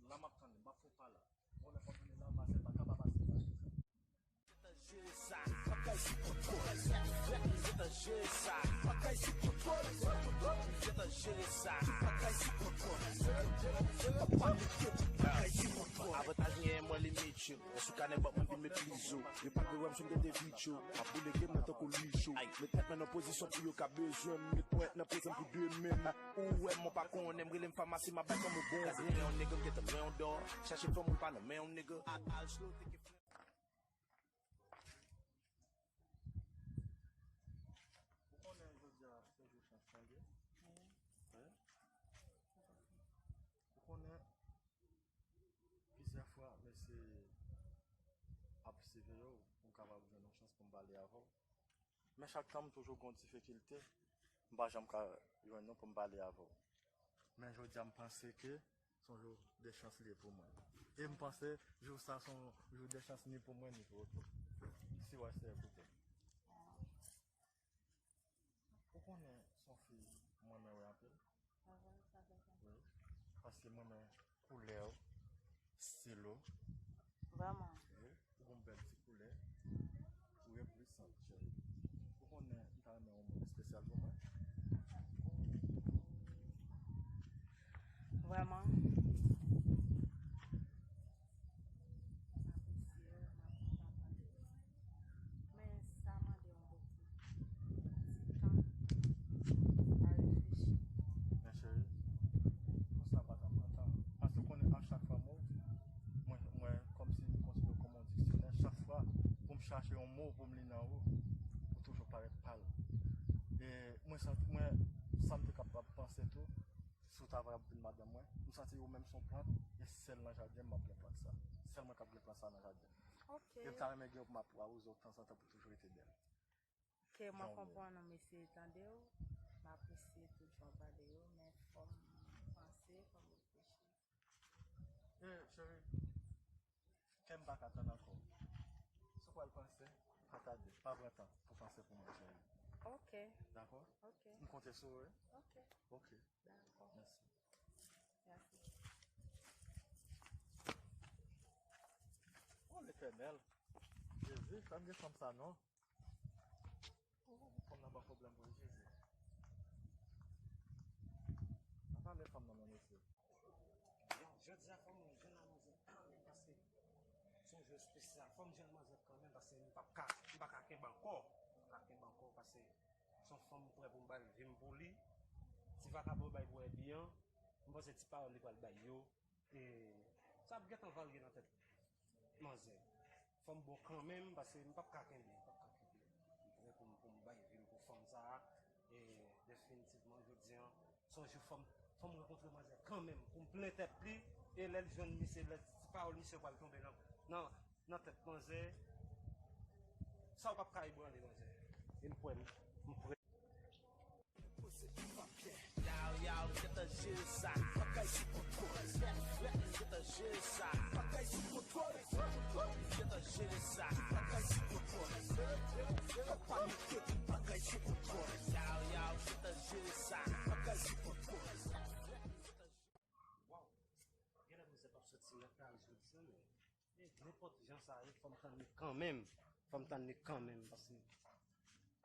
La m ap tann li, m ap fè pa la. Bon, lè fò m vini la, pase pa, ka pa pase pa. Avantaj mwen, mwen limit yo. Sou kanè bòk mwen vin meprize w. Yo pa dwe wè m sou m te devit yo. M ap boule ke mwen tankou licho. Met tèt mwen nan pozisyon pou yo ka bezwen m. Met pwen nan prezan pou demen. Ou wè m, mwen pa konnen m, rele m famasi, m ap bay fanm ou bon. Gade yon nèg m gentan men yon dò. Chache fanm ou pa nan men yon nèg. Al, al slow, take it. Ou konnen jodi a se jou chans lan ye? Wi. Wi. Ou konnen plizyè fwa m eseye ap siveye w pou m kapab jwenn yon chans pou m pale avè w. Men chak tan m toujou gen yon difikilte, m pa janm ka jwenn nou pou m pale avè w. Men jodi a m panse ke se yon jou de chans li ye pou mwen. E m panse jou sa se yon jou de chans ni pou mwen ni pou ou tou. Si w eseye koute. Ou konnen se yon fi mwen renmen wè anpil. Wi. Paske mwen renmen koulè w, stil ou. Vrèman. Wi. Ou gon bèl ti koulè. Ou replesan, cheri. Ou konnen m ta renmen yon moun espesyal pou mwen. Vrèman. M apresye w, m ap kontan pale de sa. Men sa mande yon bon ti tan a reflechi. Men cheri, konsa pa ka pran tan. Paske w konnen a chak fwa mo, mwen, mwen kòmsi m konsidere w kòm yon diksyonè. Chak fwa pou m chache yon mo pou m li nan ou, ou toujou parèt pal. E mwen santi, mwen, sa m te kapab panse tou, si w ta vle ap vin madanm mwen, m santi ou menm se yon plant, e sèl nan jaden m ap gen plant sa. Sèl mwen k ap gen plant sa nan jaden. Ok. E m ta renmen gen yon pou m ap awoze w tanzantan pou toujou rete bèl. Ke mwen konprann ou, mesye, tande w. M apresye tout jan w pale yo, men fò m panse, fò m reflechi. E, cheri, kè m pa ka tann ankò. Si w pral panse, pa tade, pa pran tan pou panse pou mwen, cheri. Ok. Dakò? Ok. M konte sou ou, wi. Ok. Ok. Dakò. Mèsi. Mèsi. O Letènèl, Jezi, pa m gen fanm sa non. Fanm nan ban pwoblèm pou li, Jezi. Pa pale fanm nan non, mesye. Yo, jodi a fò m jwenn yon manzè kanmenm paske se yon jou espesyal. Fò m jwenn manzè kanmenm paske m p ap ka, m pa ka kenbe ankò. M pa ka kenbe ankò paske se yon fanm m prè pou m bay vi m pou li. Ti vakabon bay pou Airbnb an, m panse ti pawòl li pral bay yo. E sa ap gentan varye nan tèt manzè. Fò m bon kanmenm, paske m p ap ka kenbe, m p ap ka kenbe. M prè pou m, pou m bay vi m pou fanm sa a. E definitivman, jodi a, se yon jou fò m, fò m rankontre manzè kanmenm, pou m plen tèt li. E lè l jwenn misye, lè ti pawòl misye pral tonbe nan, nan, nan tèt manzè, sa w p ap ka ebranle manzè. E m kwè, m, m prè. Yow, yow, gentan jere sa. Bagay sou kontwòl. Gentan jere sa. Bagay sou kontwòl. Gentan jere sa. Bagay sou kontwòl. Fò pa nou kite bagay sou kontwòl. Yow, yow, gentan jere sa. Bagay sou kontwòl. Waw. Genlè misye p ap soti nan kay jodi a, men. E nenpòt jan sa ye, fò m tann li kanmenm. Fò m tann li kanmenm, paske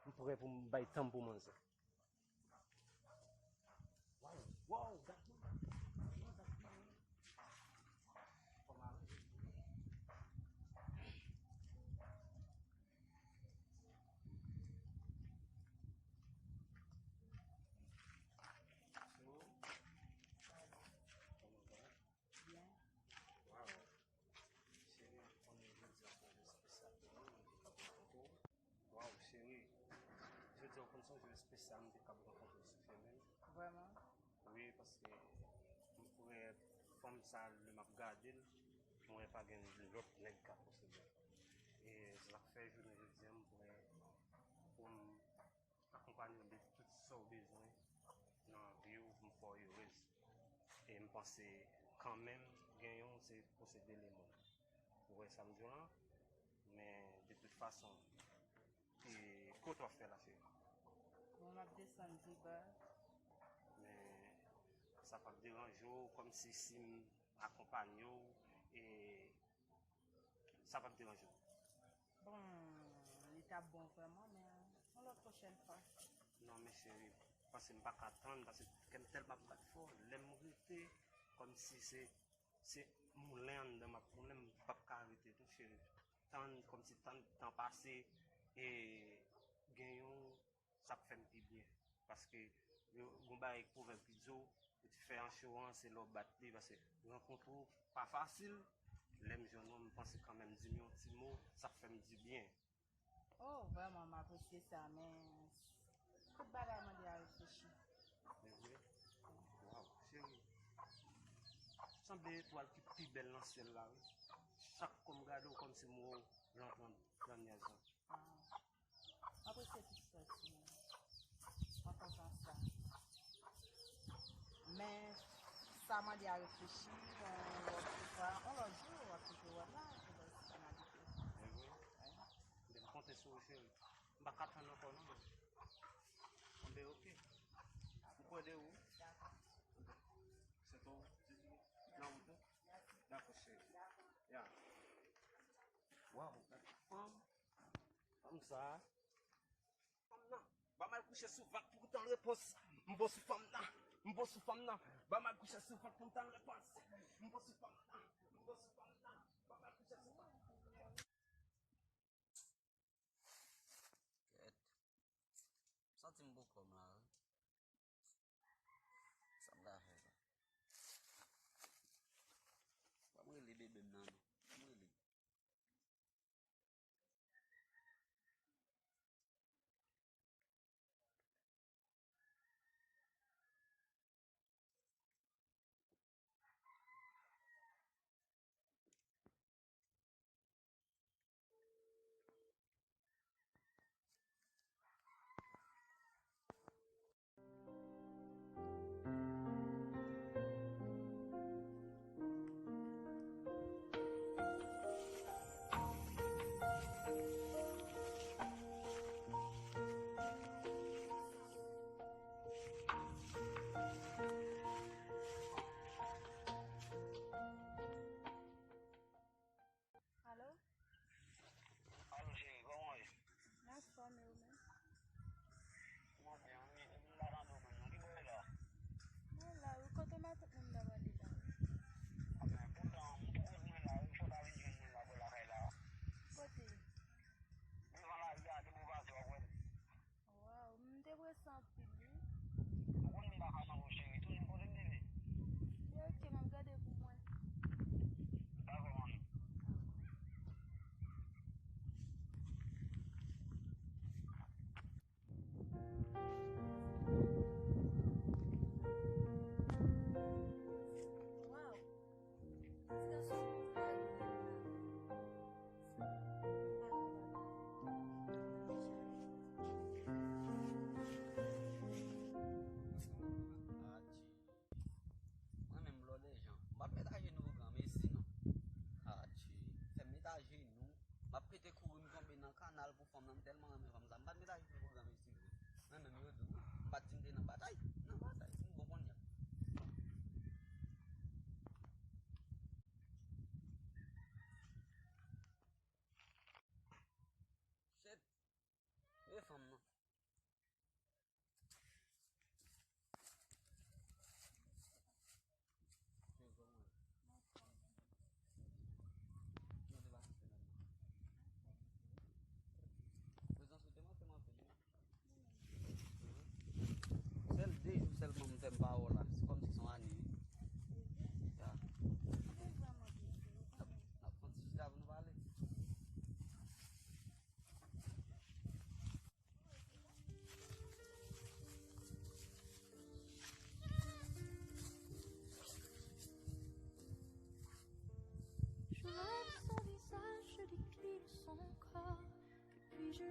m prè pou m bay tan m pou manzè. Waw, waw, gad moun. Waw, gad moun. Fò m aranje. So, kòman va? Byen. Waw. Cheri, ou konnen jodi a se yon jou espesyal pou mwen, m te ka pran fòto. Waw, cheri. Jodi a ou konn se yon jou espesyal, m te ka pran Vrèman? Wi, paske m wè fanm sa, lè m ap gade l, m wè pa gen lòt nèg k ap posede l. E sa k fè jounen jodi a, m prè pou m akonpanye w de tout sa w bezwen nan vi w, pou m fè w erez. E m panse kanmenm gen yon se posede lemonn. Ou wè sa m di w lan? Men de tout fason, e kote w ap fè la, cheri? Bon, m ap desann pi ba. Men sa p ap deranje w, kòmsi si m akonpanye w, e sa p ap deranje w? Bon, li t ap bon vrèman, men yon lòt pwochèn fwa. Non, men cheri, paske m pa ka tann, paske kè m tèlman ap bat fò, lè m rete, kòmsi se, se moulen anndan m ap moulen, m p ap ka rete tou, cheri. Tann, kòmsi tann tan pase, e gen yon, sa ap fè m pi byen. Paske yo, gon bagay pwovèb ki di w, ou te fè ancho an, se lè w bat li, paske rankontre w pa fasil. Lè m jwenn ou, m panse kanmenm di m yon ti mo, sa ap fè m di byen. Oh, vrèman, m apresye sa, men tout bagay mande a reflechi. Men vre? Waw, cheri. Sanble etwal ki pi bèl nan syèl la, wi. Chak kou m gade w, kòmsi m wè w rantre nan nyaj lan. Ah. M apresye tout sa, timoun. Mwen kontan sa. Men, sa mande a reflechi, yon lòt fwa, yon lòt jou, w ap toujou wè m la, pou wè si sa n a gete. Men vre? Wi. M konte sou ou, cheri. M pa ka tann ankò, non. Anben, oke. M kwè de ou. Se tou. Nan wout ou. Dakò, cheri. Ya. Waw, fanm. Fanm sa. Fanm nan. Ba m al kouche sou vag pou tann repons. M bon sou fanm nan. M bon sou fanm nan. Ba m al kouche sou vag pou m tann repons. M bon sou fanm nan. M bon sou fanm nan. Ba m al kouche sou vag pou m tann repons. Kèt. M santi m bokò m la, wi. Sa m ka fè la? Ban m rele bebe m nan, non. Ban m rele.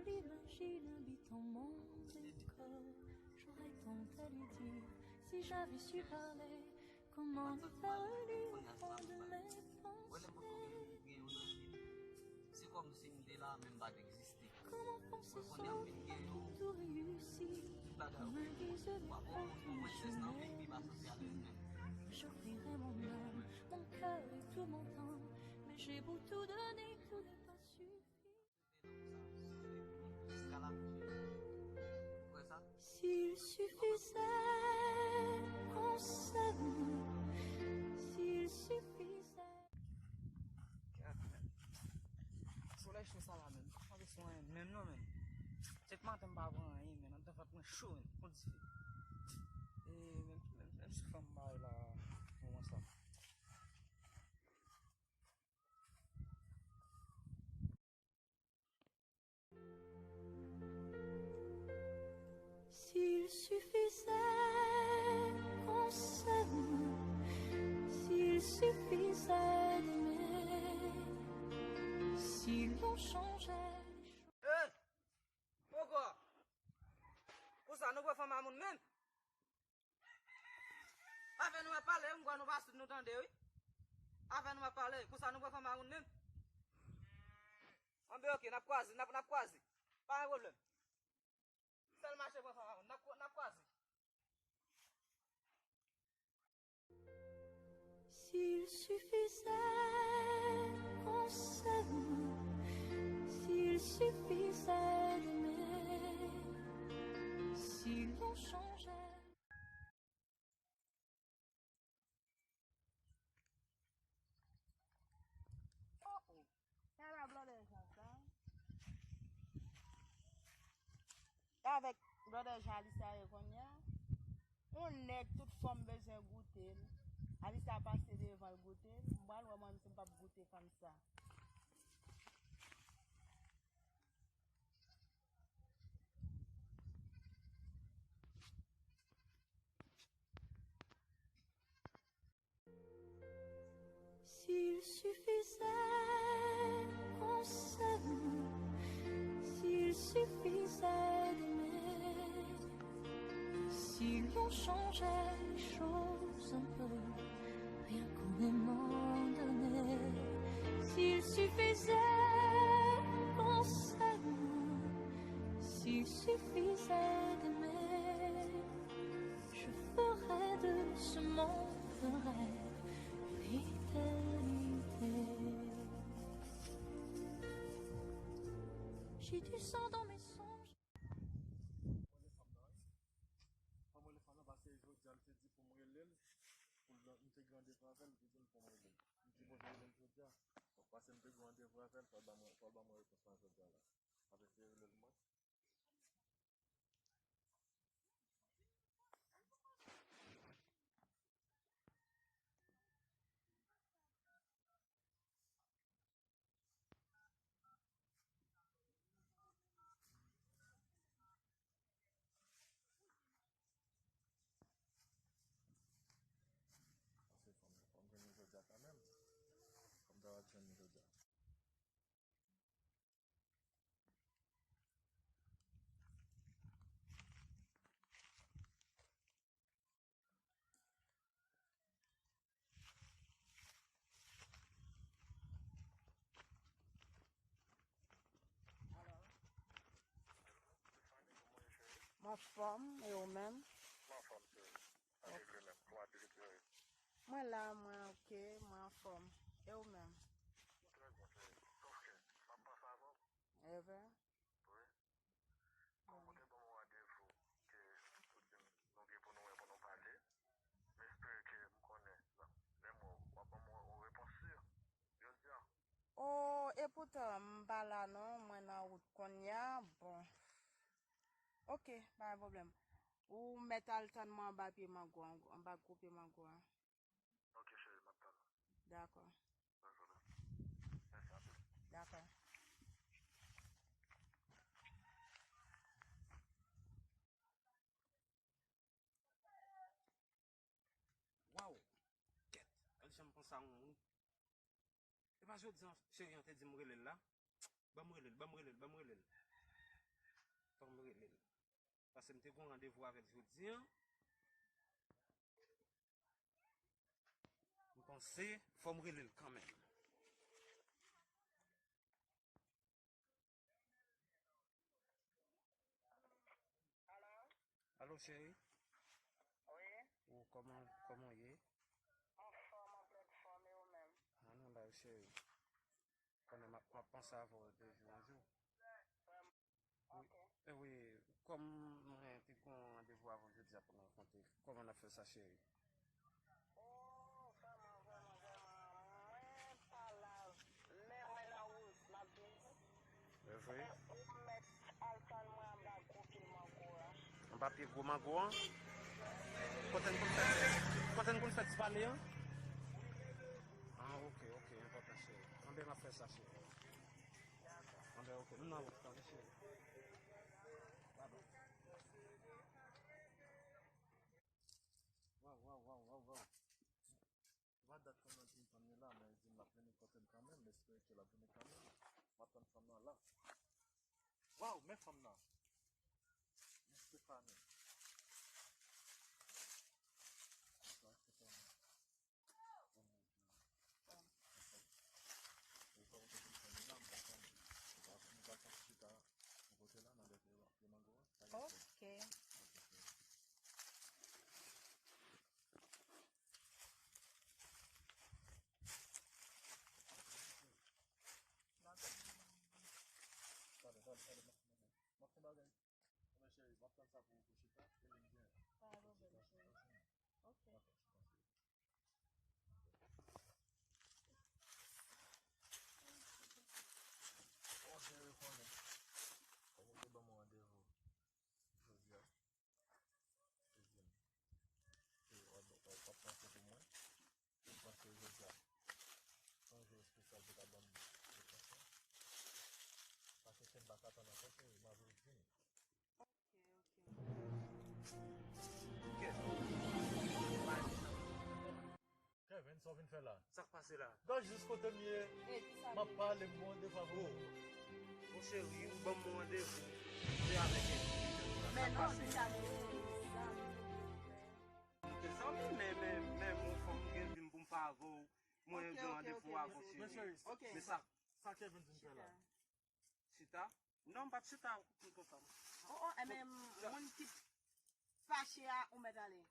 L'imagine habitant mon décor. J'aurais tant à lui dire si j'avais su parler. Comment ne pas le lire au fond de mes pensées? Comment penser sans tout réussi? Comme un guise de partout. J'offrirai mon âme, mon cœur et tout mon temps. Mais j'ai beau tout donner, tout n'est pas suffisant. S'il suffisait qu'on s'aime, s'il suffisait. Solèy cho sa la menm. Pa bezwen anyen menm non menm. Se k maten m pa pran anyen menm. Anndan vant mwen cho menm. Kon dife. E menm, menm, menm si fanm bay la moman sa. S'il suffisait qu'on s'aime, s'il suffisait d'aimer, si l'on changeait les choses. Hey! Poko! Pou sa nou pran fanm a moun menm? Avè nou ap pale, m kwè nou pa sot nou tande, wi. Avè nou ap pale, pou sa nou pran fanm a moun menm? Anben, oke, n ap kwaze, n ap, n ap kwaze. Pa gen pwoblèm. Sèl mache pran fanm a moun, n ap, n ap kwaze. S'il suffisait qu'on s'aime, s'il suffisait d'aimer, si l'on changeait. Oh, oh. Sa la blòdè Jean sa. E avèk blòdè Jean Alicia ye kounye a. Yon nèg tout fanm bezwen goute l. Alicia pase devan l goute l. M pral wè mwen menm si m p ap goute fanm sa. S'il suffisait qu'on s'aime, s'il suffisait d'aimer, si l'on changeait les choses un peu, rien qu'au moment donné, s'il suffisait qu'on s'aime, s'il suffisait d'aimer, je ferais de ce monde un rêve, l'éternité. J'ai du sang dans mes songes. Mwen rele fanm nan, wi. Mwen rele fanm nan paske jodi a li te di pou m rele l, pou l, m te gen randevou avè l, li te di m pou m rele l. M sipoze rele l jodi a. Donk, paske m te gen randevou avè l, fò l ban mwen, fò l ban mwen repons lan jodi a la. Apre se rele l mwen. Pase fanm nan, fanm jwenn li jodi a kanmenm. Fanm ta va jwenn li jodi a. M anfòm, e ou menm? M anfòm tou. Sa regle menm. Kòman pitit yo ye? Mwen la, mwen oke, mwen anfòm. E ou menm? Trè byen, cheri. Sòf ke m ap panse avè w. E vre? Wi. Kòm ou te ban mwen randevou ke ou di m nou gen pou nou wè pou nou pale, m espere ke m konnen lè m wè w, w ap ban mwen yon repons si jodi a. O, epoutan, m pa la non, mwen nan wout kounye a, bon. Oke, pa gen pwoblèm. Ou mèt al tann mwen anba pye mango an, anba gwo pye mango an. Ok, cheri, m ap tann ou. Dakò. Pa gen pwoblèm. Mèsi anpil. Dakò. Waw! Kèt! Gade jan m panse a yon moun. E pa jodi an cheri an te di m rele l la? Ban m rele l, ban m rele l, ban m rele l. Fò m rele l. Paske m te gen yon randevou avè l jodi a. M panse fò m rele l kanmenm. Alo, cheri. Wi. Ou kòman, kòman w ye? Anfòm, anplen fòm, e ou menm? Ah, nou la, cheri. Konnen m ap, m ap panse avè w de jou an jou. Wi. Ok. E wi, kòm mwen te gen yon randevou avè w jodi a pou nou rankontre, kòman n ap fè sa, cheri? Oh, vrèman, vrèman, vrèman, mwen pa la, men mwen nan wout, m ap vini. E vre? E ou mèt al tann mwen anba gwo pye mango a. Anba pye gwo mango an? Kote n konn fè, kote n konn fè ti pale an? Ah, ok, ok, enpòtan, cheri. Anben, m ap fè sa, cheri. Dakò. Anben, ok, nou nan wout, tande, cheri. Bye bye. Waw, waw, waw, waw, waw. Se pa dat kòmandan m tann li la, men li di m l ap vini kote m kanmenm, m espere ke l ap vini kanmenm. M ap tann fanm nan la. Waw, men fanm nan. Men Stephanie. Sa, Stephanie. Oh my God. E kòm kote m tann li la, m pa konn. M pa konn, m pa konn si ta. Mwen kote la, nan lè pye, pye mango a, sa gen fè. Ok. Ok, ok. Tande, tande, tande, m ap fè yon bagay. Mwen cheri, m ap tann sa pou, pou chita, e lè m gen. Pa gen pwoblèm, cheri. Ok. Ok, chita, chita. Bon, cheri, konnen. Kòm ou te ban mwen randevou jodi a, ou di m ke w ap, w ap panse pou mwen, ou panse jodi a se yon jou espesyal pou ta ban m depresyon. Paske si m pa ka tann ankò, cheri, m ap vini. Kevin, sa w vin fè la? Sa k pase la? Gad jis kote m ye. M ap pale, m gon randevou avè w. Mon cheri, ou ban m yon randevou. Se avèk Kevin. Men non, se sa m ye. Nou te zanmi, men, men, men, mon fò m gen vi m pou m fè avè w. Mwen gen randevou avè w, cheri. Men sa, sa Kevin vin fè la? Chita? Non, m p ap chita konsa. Oh, oh, e men moun ki fache a, ou mèt ale.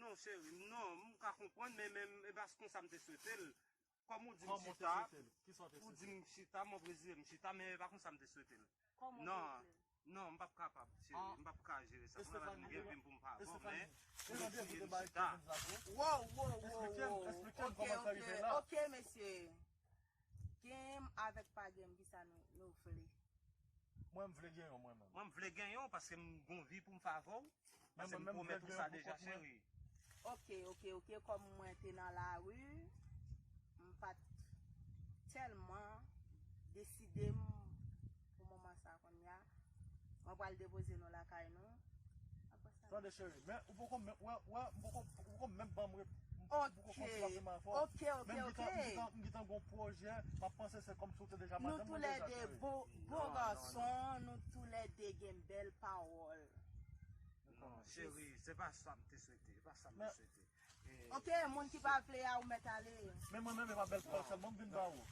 Non, cheri, non, m ka konprann, men, men, e pa konsa m te swete l. Kòm ou di m chita, ou di m chita, m oblije m chita, men e pa konsa m te swete l. Non, non, m p ap kapab, cheri, m p ap ka jere sa. Mwen gen vi m pou m fè avè w, men m oblije m chita. Wow, wow, wow, wow. Ok, ok, ok, mesye. Gen avèk pa gen, kisa nou, nou vle? Mwen, m vle gen yon, mwen menm. Mwen, m vle gen yon, paske m gon vi pou m fè avè w. Paske m pwomèt ou sa deja, cheri. Ok, ok, ok. Kòm mwen te nan lari, m pa t tèlman deside m pou moman sa kounye a. Mwen pral depoze nou lakay nou. Apre sa, tande, cheri, men ou poko menm, wè, wè, m poko, ou poko menm ban m rep-, m poko konn sa m te mal fè w. Ok, ok, ok. Men m gentan, m gentan, m gentan gon pwojè, m ap panse se kòmsi w te deja madanm mwen deja, cheri. Nou toulède bo, bo gason, nou toulède gen bèl pawòl. Non, cheri, se pa sa m te swete, se pa sa m te swete. Ok, moun ki pa vle a, ou mèt ale. Men mwen menm, e pa bèl pawòl sèlman m vin ba ou. M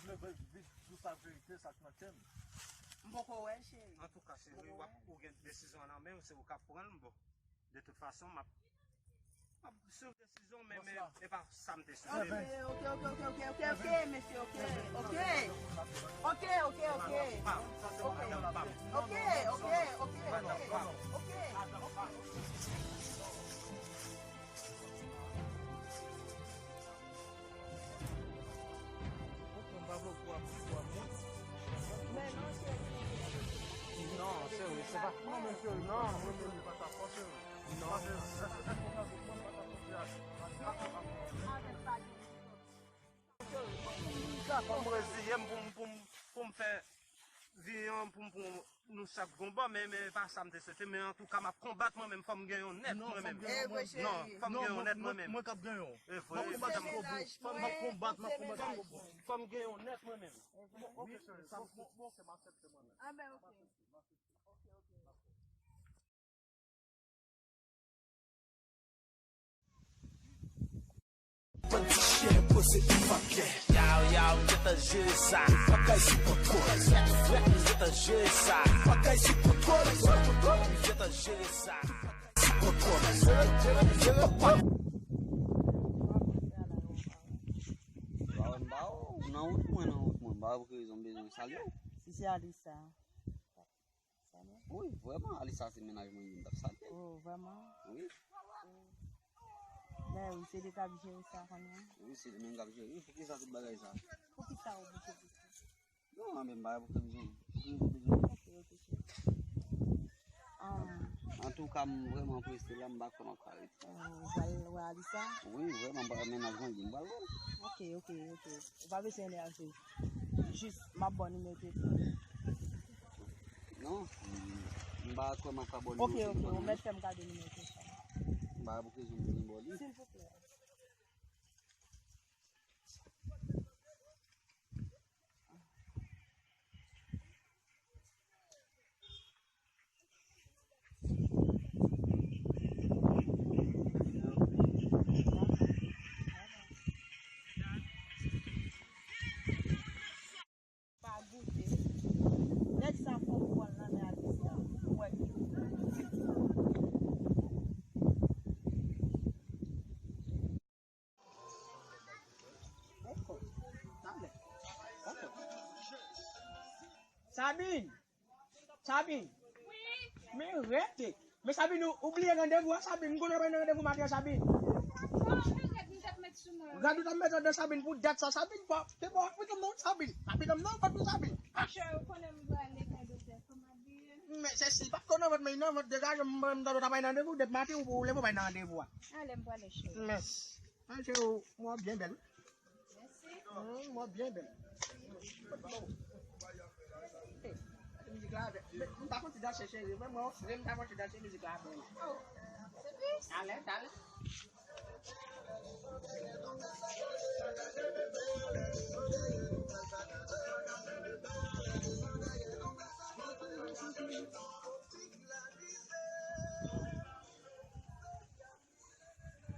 vle vin di w sa verite, sa k nan kè m. M poko wè l, cheri. Antouka, cheri, w ap, ou gen desizyon an nan men w, se ou k ap pran l, bon. De tout fason, m ap, m ap swiv desizyon w, men, men, e pa sa m te swete. Ok, ok, ok, mesye, ok, ok. Ok, ok, ok. Ok, ok, ok, ok. Non, cheri, se pa. Non, men cheri, non, non, non, non, pa ta fò, cheri. Non. Paske, èske, èske w ka konprann, pa ta fò, cheri. Cheri, m pa konprann. Fò m reziye m pou m, pou m, pou m fè vi an, pou m, pou m, nou chak gon bò, men, men pa sa m te swete, men antouka, m ap konbat mwen menm, fò m gen yon nèt mwen menm. Non, fò m gen yon nèt mwen menm. Mwen k ap gen yon. E vre. M ap konbat jiskobout. M ap konbat, m ap konbat jiskobout. Fò m gen yon nèt mwen menm. Ok, cheri. Bon, ok, m aksepte mwen menm. Ah ben, ok. Ok, ok. Bann ti chen poze m pa klè. Yaw, yaw, m gentan jere sa. Bagay sou kontwòl. Gentan jere sa. Bagay sou kontwòl. Gentan jere sa. Sou kontwòl. Jere, jere, jere. Ba w, ba w, nan wout mwen, nan wout mwen. Ba w, pou ki rezon m bezwen salye w? Si se Alisa. Wi, vrèman, Alisa se mennaj mwen, m t ap salye l. Oh, vrèman? Wi. Men wi, se li k ap jere sa kounye a? Wi, se li menm k ap jere. Poukisa tout bagay sa? Poukisa w oblije di sa? Non, men m pa wè pou ki rezon. Pou ki rezon bezwen. Ok, ok, cheri. Um, Antouka, m vrèman prese la, m pa konn anko arete. Oh, ou pral wè Alisa? Wi, vrèman, m pral mennaj mwen, m pral wè l. Ok, ok, ok. Ou pa bezwen enève. Jis, m ap ba w nimewo telefòn. Non, m pa kwè m ap ka ba w nimewo telefòn. Ok, ok, ou mèt fè m kado nimewo telefòn. M pa wè pou ki rezon m bezwen ba w li. Silvouplè. Pa goute. Nèg sa fò pran nan men Alisa. Mwen. Sabine! Sabine! Men rete! Men Sabine, ou, ou bliye randevou a, Sabine. M konnen w bay nan randevou maten an, Sabine. Gad ou t ap met andan Sabine pou dat sa, Sabine. Bon, te bon, pitit non, Sabine. Pa pitit non, pa tou, Sabine. Men se si l pa t ko nan vant, men nan vant degaje, m, m, m, ta bay nan randevou, depi maten, ou, ou leve, w bay nan randevou a. Ale, m prale, cheri. Men, men, cheri, ou, ou byen bèl, wi. Mèsi. Hum, mwen byen bèl. Mizik la, m pa konn ti danse, cheri. Mwen, mwen, frè m ta konn ti danse, mizik la bèl. Oh, se pis. Talè, talè.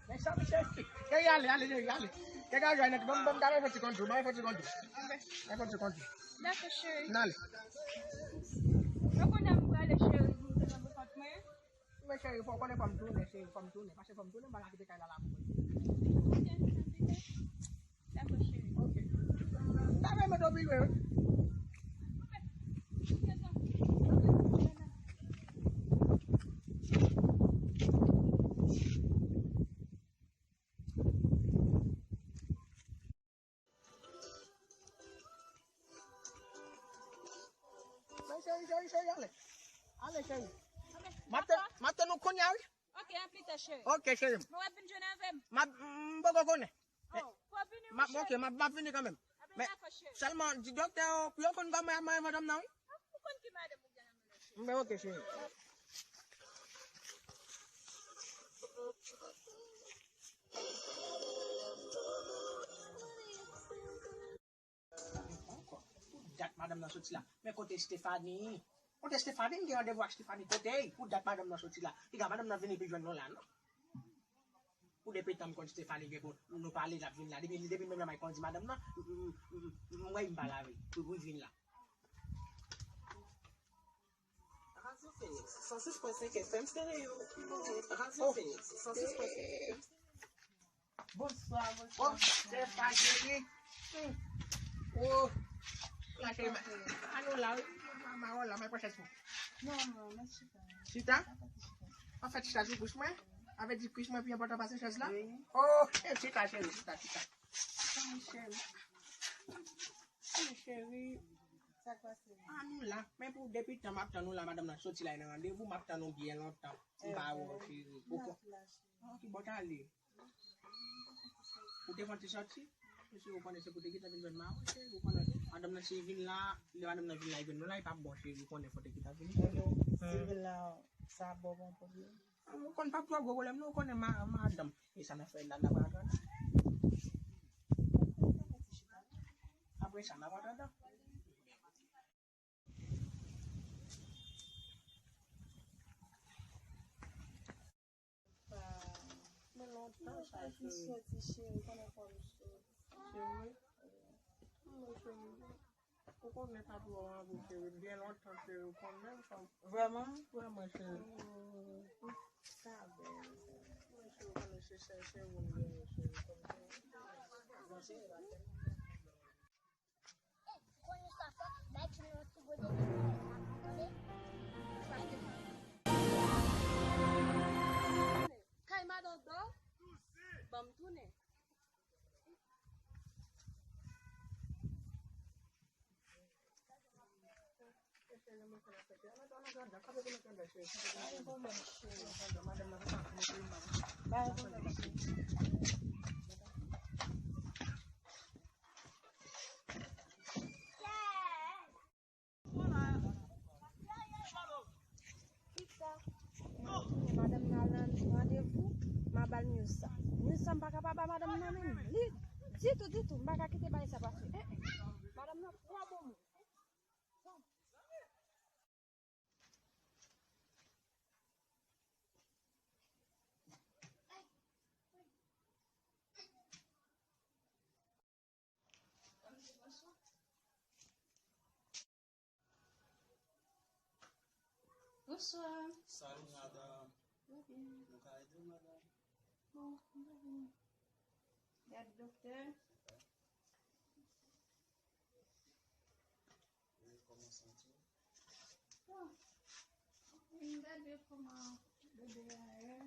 Men sa, men cheri, cheri, ale, ale, cheri, ale. Cheri, ale, ale, ban m, ban m, ban m fè ti kondwi, ban m fè ti kondwi. Ban m fè ti kondwi. Dakò, cheri. N ale. Ou konnen m prale, cheri, m te nan kont mwen. Men cheri, fò w konnen fò m tounen, cheri, fò m tounen. Paske fò m tounen, m pa ka kite kay la la pou mwen. Ok, dakò, cheri. Ok. M ta renmen mete w pi lwen, wi. Men cheri, cheri, cheri, ale. Ale, cheri. M ap tann, m ap tann ou kounye a, wi. Ok, a pita, cheri. Ok, cheri. Mwen wè vin jwenn avè m. M ap, m poko konnen. Oh, fò vini, wi, cheri. Ok, m ap, m ap vini kanmenm. Ebyen, dakò, cheri. Men sèlman, di dòktè yo, pou yo konn kòman y ap manyen vant m nan, wi. Ou konn ki madanm ou gen nan men l, cheri. Men ok, cheri. Pou dat madanm nan soti la. Men kote Stephanie? Kote Stephanie? M gen randevou ak Stephanie. Kote? Pou dat madanm nan soti la. Piga madanm nan vini pi jwenn nou la, non? Pou depi tan m konn Stephanie gen pou nou pale, l ap vin la. Depi, depi menm nan may kondi madanm nan, m, m, m, m, m wè m pa lave. Pou, pou vin la. Radio Phoenix, san sis pwen senk F M Stereo. Radio Phoenix, san sis pwen senk F M Stereo. Bonswa, bonswa. Oh, se pa cheri. Hmm. Oh, la cheri, ma, ma, nou la, wi. Ma, ma, oh, la, mwen pran chèz pou. Non, non, mwen chita. Chita? An fèt, chita sou kouch mwen. Avè di kouch mwen pi enpòtan pase chèz la. Wi. Oh, eh, chita, cheri, chita, chita. Cheri. Cheri. Sa k pase? Ah, nou la. Men pou depi tan m ap tann ou la, madanm nan soti la, nan randevou, m ap tann ou byen lontan. M pa wè w, cheri. Ou kon-, ah, ki bò t ale? Ou te fè yon ti sòti? Mesye, ou konnen se pou te gentan vin jwenn madanm, cheri, ou konnen. Madanm nan, si vin la, lè madanm nan vin la, li jwenn nou la, li p ap bon, cheri, ou konnen fò te gentan vini. Ebyen, si vin la, sa ba w yon pwoblèm? Ou konn p ap twò gwo pwoblèm, non, ou konnen ma-, madanm. E sa n ap fè la, n ap atann. Apre sa, n ap atann. Sa, sa, cheri. Cheri, konnen fò m sou. Cheri? Mwen, cheri. Ou konnen sa twò anvi, cheri. Byen lontan, cheri, ou konn menm fanm. Vrèman? Vrèman, cheri. Sa bèl. Mwen, cheri, ou konnen se sèl, se ou m genyen, cheri, kòm cheri. Bon, cheri, pa tèt. Kay madan dò, ban m tounen. Madanm nan al nan randevou, m a ba l news sa. News sa m pa ka pa ba madanm nan menm. Li ditou, ditou, m pa ka kite bagay sa pase. Eh, eh. Madanm nan twò bon moun. Bonswa. Salut, madame. Trè byen. Nou ka ede w, madame? Bon, m pa byen. Gade doktè. Wi, kòman w santi w? Bon, m gade kòman bebe a ye.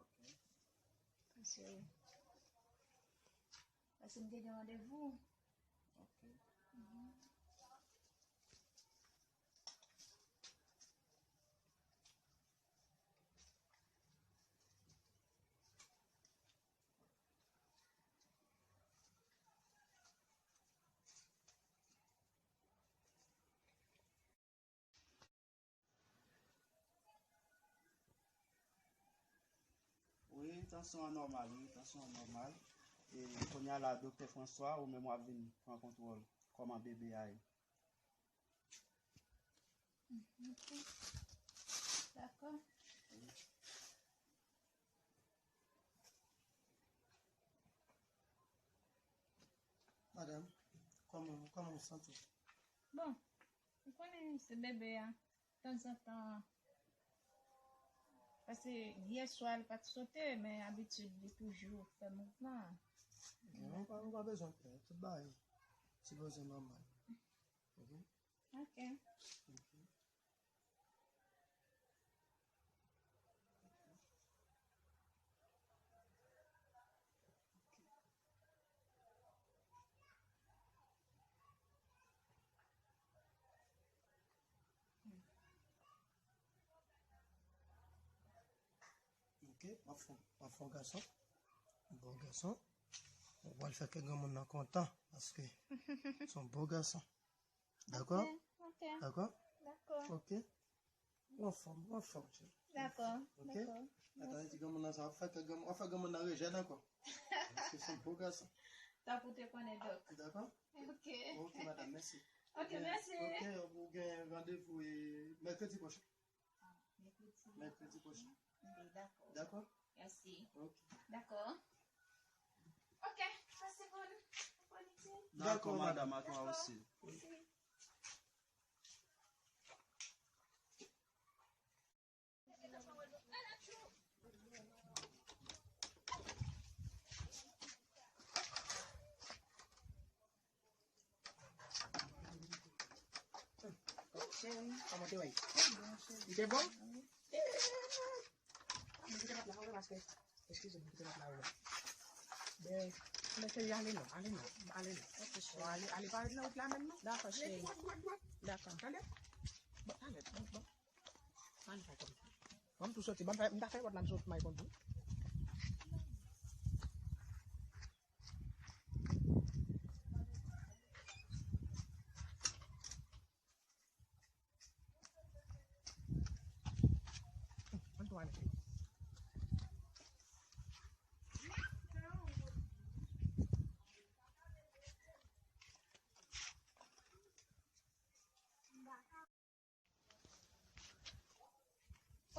Ok. Paske, paske m te gen randevou. Ok. Mhm. Wi, tansyon an nòmal, wi, tansyon an nòmal. E kounye a la, Doktè François, ou menm w ap vin pran kontwòl kòman bebe a ye. Ok. Dakò. Madanm, kòman, kòman w santi w? Bon, ou konnen se bebe a, tanzantan, paske yè swa l pa t sote, men abitid li toujou fè mouvman. Ok, ou pa, ou pa bezwen pè, tout bagay sipoze nòmal. Ok? Ok. Ok. Ok, w ap fè, w ap fè yon gason. Yon bon gason. Ou pral fè kè granmoun nan kontan, paske se yon bon gason. Dakò? Ok, ok. Dakò? Dakò. Ok. Ou anfòm, ou anfòm, cheri. Dakò, ok? Dakò. Ata di granmoun nan sa, w ap fè kè granmoun, w ap fè granmoun nan rejè l ankò. Paske se yon bon gason. Tankou te konnen, dòk. Dakò? Ok. Ok, madanm, mèsi. Ok, mèsi. Ok, ou gen randevou e mèkredi pwochen. Mèkredi pwochen. Mèkredi pwochen. Ok, dakò. Dakò? Mèsi. Ok. Dakò. Ok, pase bon, bon iti. Dakò, madanm, a twa osi. Mèsi. Cheri, kòman te wè? Li te bon? Mwen kite lòt la, paske, eskize m, mwen kite lòt la, wi. Ben, men cheri, ale non, ale non, ale non. Ok, cheri. Ale, ale parèt nan wout la menm, non? Dakò, cheri. Dwat, dwat, dwat. Dakò. Tande? Bon, ale, bon, bon. Ann fè kòmsi. Ban m tou soti, ban m fè, m ta fè wòt la, m sot may kondwi.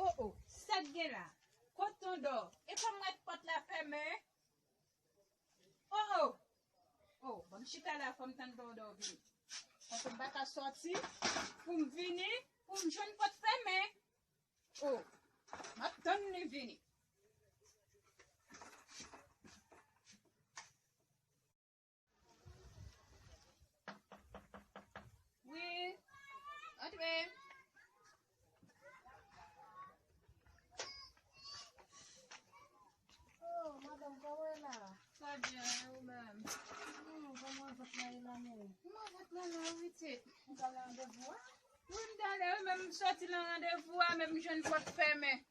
Oh, oh, sa k gen la? Kot ton dò? E pa m wè pòt la fèmen? Chita la, fò m tann Dòdò vini. Paske m pa ka sòti pou m vini, pou m jwenn pòt fèmen. O, m ap tann li vini. Wi, antre. Oh, madanm, kòman w ye la? Sa byen, e ou menm? Hmm, kòman vant la ye la menm? Kòman vant la la, wi, pitit? Ou t al nan randevou a? Wi, m t ale, wi, men m sòti nan randevou a, men m jwenn pòt fèmen.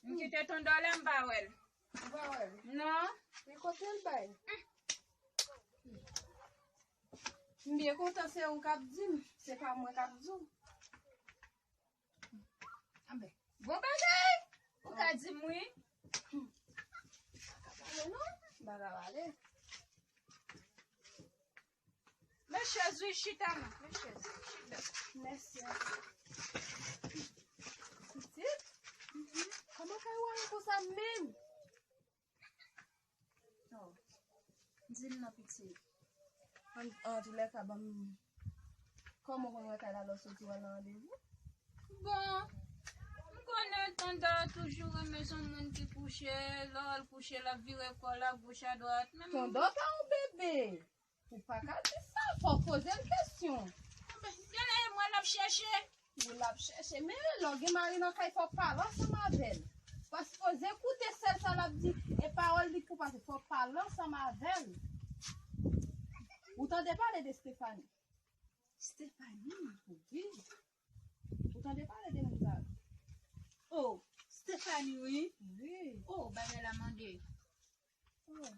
M kite Tondò la, m pa wè l. Ou pa wè l? Non. E kote l bay? M byen kontan se ou k ap di m, se pa mwen k ap di w. Anben, bon bagay! Ou ka di m wi. M pa ka pale non, m pa ka pale. Men chèz wi, chita non, men chèz, chita. Mèsi anpil. Pitit, kòman fè ou ale konsa menm? Oh, di m non, pitit. An, antoulèka, ban m, kòman w konn wè kay la lè w soti w al nan randevou? Bon, m konnen Tondò toujou renmen se yon moun ki kouche, lè w al kouche, l ap vire kò l agoch adwat. Men m Tondò pa yon bebe. Ou pa ka di sa, fò w poze l kesyon. Genlè e mwen l ap chèche. Ou l ap chèche, men lè w gen mari nan kay, fò w pale ansanm avè l. Paske poze koute sèl sa l ap di, e pawòl li k pou pase, fò w pale ansanm avè l. Ou tande pale de Stephanie? Stephanie? Wi. Ou tande pale de moun sa? Oh, Stephanie, wi. Wi. Oh, bagay la mande. Oh.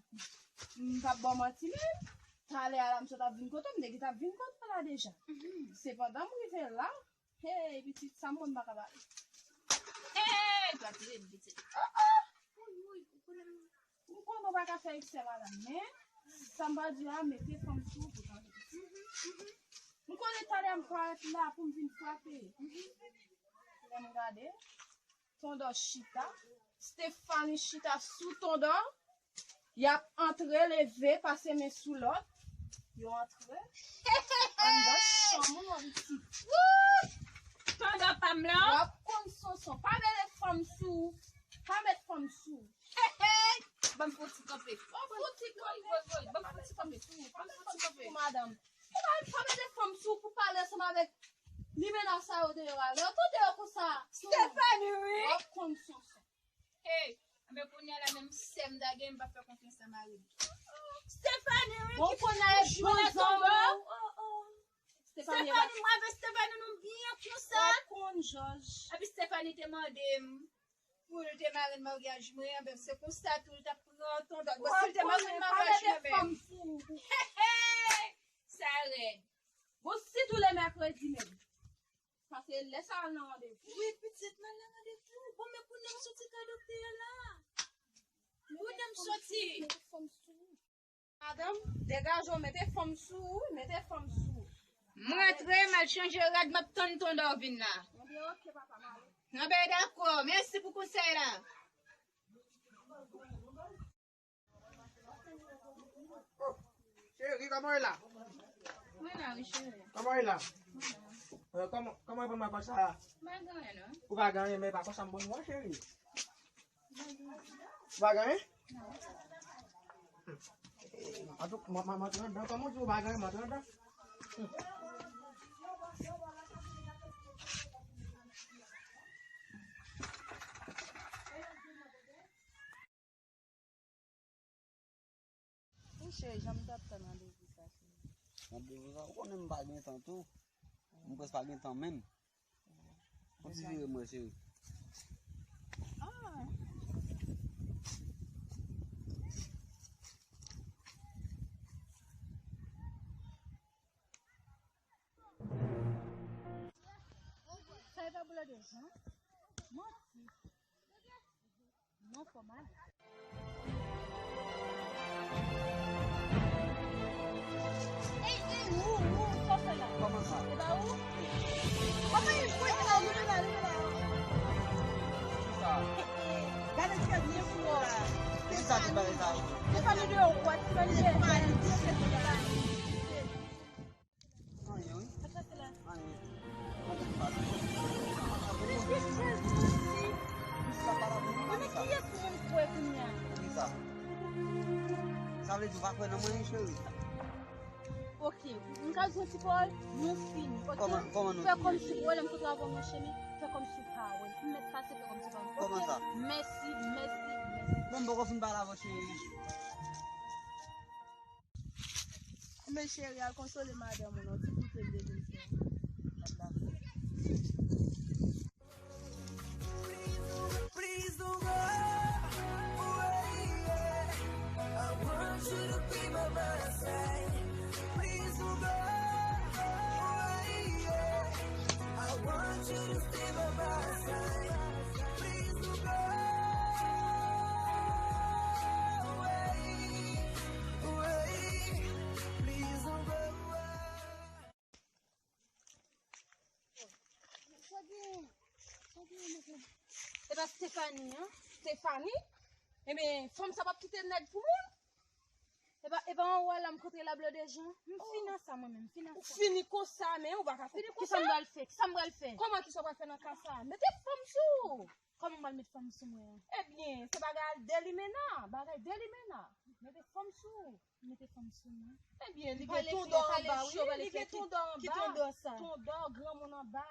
M p ap ba w manti menm. Talè a la, m sot ap vin kote w, m te gentan ap vin kote w la deja. Mhm. Sepandan, m rive la, hey, pitit, sa m konn pa ka pale. Hey, dwat rete, pitit. Oh, oh. Wi, wi, ou konnen m. M konnen w pa ka fè eksè, madanm, men sa m pral di w la, mete fanm sou ou pou tande. Mhm, mhm. M konnen talè a m parèt la pou m vin frape. Mhm. Lè m gade, Tondò chita. Stephanie chita sou Tondò. Y ap antre, leve, pase men sou lòt. Yo antre anndan chanm ou an pitit. Wouy! Tondò pa m lan. W ap konn Sonson. Pa mete fanm sou ou. Pa met fanm sou ou. Hey, hey! Ban m fè yon ti kanpe. Ban m fè yon ti kanpe. Woy, woy, woy. Ban m fè yon ti kanpe. Ban m fè yon ti kanpe. Madanm. Pa, pa mete fanm sou ou pou pale ansanm avèk limena sa yo deyò a. Lè yo tande yo konsa, Stephanie, wi. W ap konn Sonson. Hey, men kounye a la menm sè m ta gen, m p ap fè konfyans a mari m. Stephanie, wi, bon, ki kounye a e jwe bon zanmi. Oh, oh. Stephanie, Stephanie, mwen avè Stephanie, nou byen konsa. W ap konn Jòj. Epi Stephanie te mande m pou l te marenn maryaj mwen, anben, se konsa tou l t ap pran Tondò. Bon, si l te marenn maryaj mwen menm. Hey, hey! Sa rèd. Bon, sitou lè mèkredi menm. Paske lè sa al nan randevou. Wi, pitit, m al nan randevou. Bon, men kounye a m soti kay doktè a la. Kounye a m soti. Madanm, degaje w, mete fanm sou ou, mete fanm sou ou. M rantre, m al chanje rad, m ap tann Tondò vin la. Ebyen, oke, papa, m ale. Anben, dakò. Mèsi pou konsèy la. Oh, cheri, kòman w ye la? Mwen la, wi, cheri. Kòman w ye la? Mwen la. Euh, kòman, kòman w ye pou mwen konsa? M pa gen anyen, non. Ou pa gen anyen, men pa konsa m bon, non, cheri. Ou pa gen anyen? Non. An tou, mwen, mwen, mwen antre anndan, kòman w di ou pa gen anyen, mwen antre anndan? Wi, cheri, jan m t ap tann randevou sa, cheri. Randevou sa, ou konnen m pa gen tan tou. M prèske pa gen tan menm. Fon ti vire m wè, cheri. Ah. Sa e pa boulè de jan? Manti. Non, fò mal. Ey, ey, ou, ou, sa w fè la? Kòman sa? E pa ou? Kòman e jwe la, li la? Kisa? Gade ti kè byen fou a. Kisa ti bagay sa? Stefani de ou, ti bagay de. Ou pa kwè nan mwen, cheri? Ok, m ka jwenn ti pawòl, nou fini, ok? Kòman, kòman nou fini? Fè kòmsi ou wè lè m kontre avè w nan chemen, fè kòmsi ou pa wè m. M mèt pase, fè kòmsi ou pa wè m. Kòman sa? Mèsi, mèsi, mèsi. Bon, m poko fin pale avè w, cheri. Men cheri, al konsole madanm ou non, ti koute m te vin fè. Please don't go away, yeah. I want you to be by my side. Please don't go away, yeah. I want you to stay by my side. Please don't go away, away. Please don't go away. Sa gen, sa gen, madanm? E pa Stephanie, an? Stephanie? Ebyen, fanm sa p ap kite nèg pou moun? E pa, e pa anwo a la m kontre la blode jan? M fini ak sa mwen menm, m fini ak sa. Ou fini konsa, men ou pa ka fini konsa. Kisa m pral fè? Kisa m pral fè? Kòman kisa w pral fè nan ka sa? Mete fanm sou ou! Kòman m pral met fanm sou mwen an? Ebyen, se bagay delimena, bagay delimena. Mete fanm sou ou. Mete fanm sou mwen. Ebyen, li gen tondò anba, wi. Li gen tondò anba. Ki tondò sa? Tondò granmoun anba.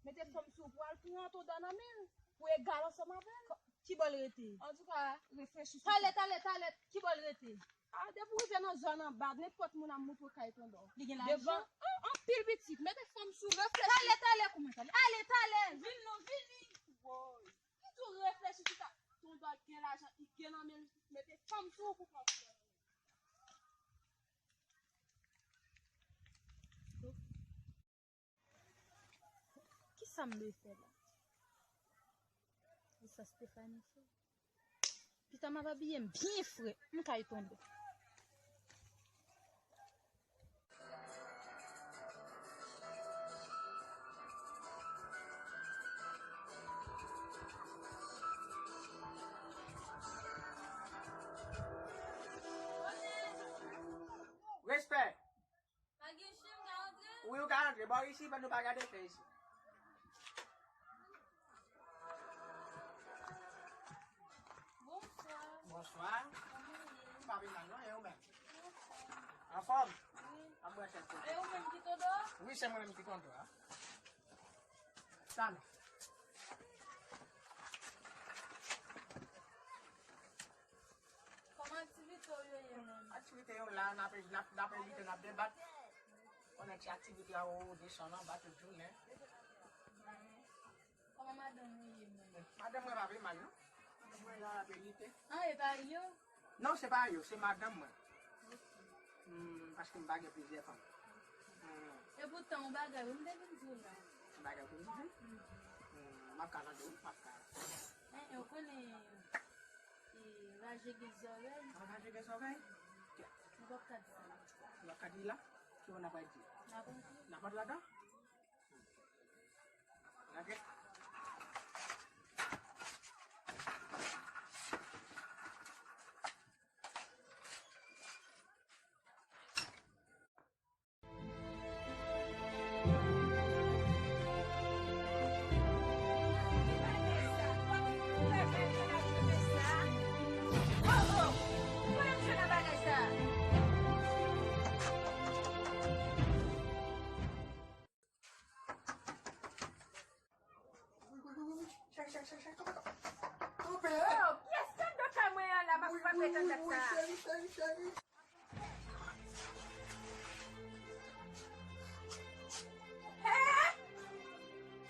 Mete fanm sou pou al pran tondò nan men l. Pou egal ansanm avè l. Ki bò l rete? Antouka, reflechi sou sa. Talè, talè, talè. Ki bò l rete? A, depi w rive nan zòn anba, nenpòt moun ap montre w kay tondò. Li gen lajan? Devan, an, anpil pitit. Mete fanm sou, reflechi. Talè, talè, kouman talè? Ale, talè. Vin non, vini. Woy. Li tou reflechi sou sa. Tondò gen lajan, li gen nan men l, mete fanm sou ou pou pran tondò nan men l. Kisa m dwe fè la? Kisa Stephanie fè? Pita m ap abiye m byen fre, m kay tonbe. Respè! Pa gen chen, m ka rantre? Wi, ou ka rantre. Bò isi, nou pa gade fen isi. Bonswa. Bonswa. Kòman w ye? M pa pi mal non, e ou menm? Anfòm? Wi. Ap bwè chèz kote. E ou menm ki tondò a? Wi, se mwen menm ki tondò a. Sa non. Kòman aktivite w yo ye menm? Aktivite yo la, n ap, n ap, n ap evite, n ap debat. Konnen ti aktivite a, o, desann anba tout jounen. Kòman madanm ou ye menm? Madanm mwen pa pi mal non. Madanm mwen la, l ap evite. An, e pa yo? Non, se pa yo, se madanm mwen. Hmm, paske m pa gen plizyè fanm. Hmm. E poutan, yon bagay, wi, m te vin di w la. Yon bagay pou m di? Hmm. Hmm, m ap ka tande w, m ap ka. En, en, ou konnen, e, raje gen zòrèy. An raje gen zòrèy? Ou p ap ka di sa. Ou p ap ka di la? Ki w n ap di? N ap antre. N ap antre ladan? Rantre. Wi, wi, wi, wi, wi. Cheri, cheri, cheri, cheri, kanpe, kanpe. Kanpe, hein? Oh, pyès anndan kay mwen an la, m ap frape tandèt sa. Wi, wi, wi, wi, cheri, cheri, cheri. Hein?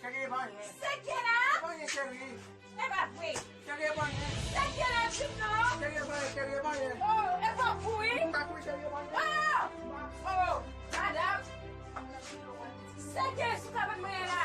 Cheri, e pa anyen. Seke la? E pa anyen, cheri. E pa vre. Cheri, e pa anyen. Seke la, di m non. Cheri, e pa anyen, cheri, e pa anyen. Oh, e pa kouri? M pa kouri, cheri, e pa anyen. Oh! Oh, madanm. Seke sou kabann mwen an la.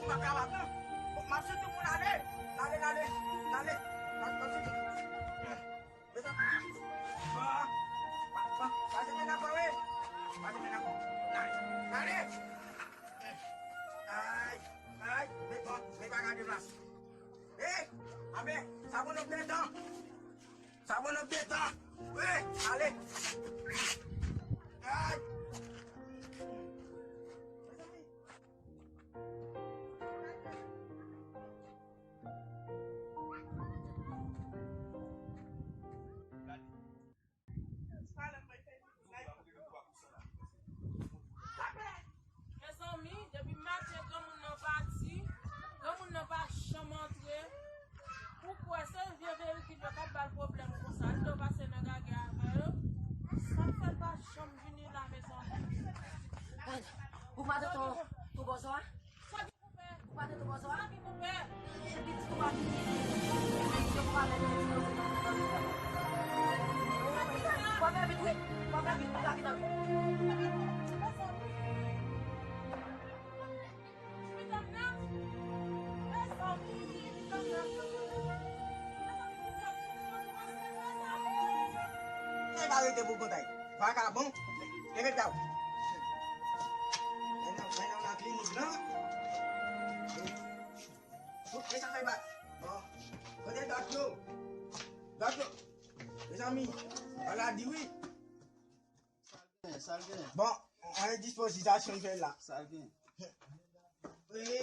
Pa kapab non. Bon, m ap soti moun ale. N ale, n ale, n ale. N ap, n ap soti. Mezanmi. Bon. Pa, pa, pase men nan kò, wi. Pase men nan kò. N ale. N ale. Ay, ay, men bon, men pa gade plas. Hey, abe, sa bon nou pèdan. Sa bon nou pèdan. Hey, ale. Ay. Mezanmi, depi maten granmoun nan pati, granmoun nan pa janm antre. Ou kwè se vye veyikil yo k ap ba l pwoblèm konsa. Li dwe pase nan gagè avè yo. Sa k fè l pa janm vini la, mezanmi? Ou pa tande ton, ton bòzò a? Sa ki koupe? Ou pa tande ton bòzò a? Sa ki koupe? E, e, pitit ou pa vini. Pitit ou pa vini. Ou pa fè vit, wi. Ou pa fè vit, ou pa vin avè. Sa pa rete pou kontay. Vakabon. Leve pye w. Mennen w nan klinik lan. Bon, e sa fè ba. Bon. Kote dòk yo? Dòk yo. Mezanmi, maladi wi. Sa l gen? Bon, an dispozisyon fè la. Sa l gen? Wi.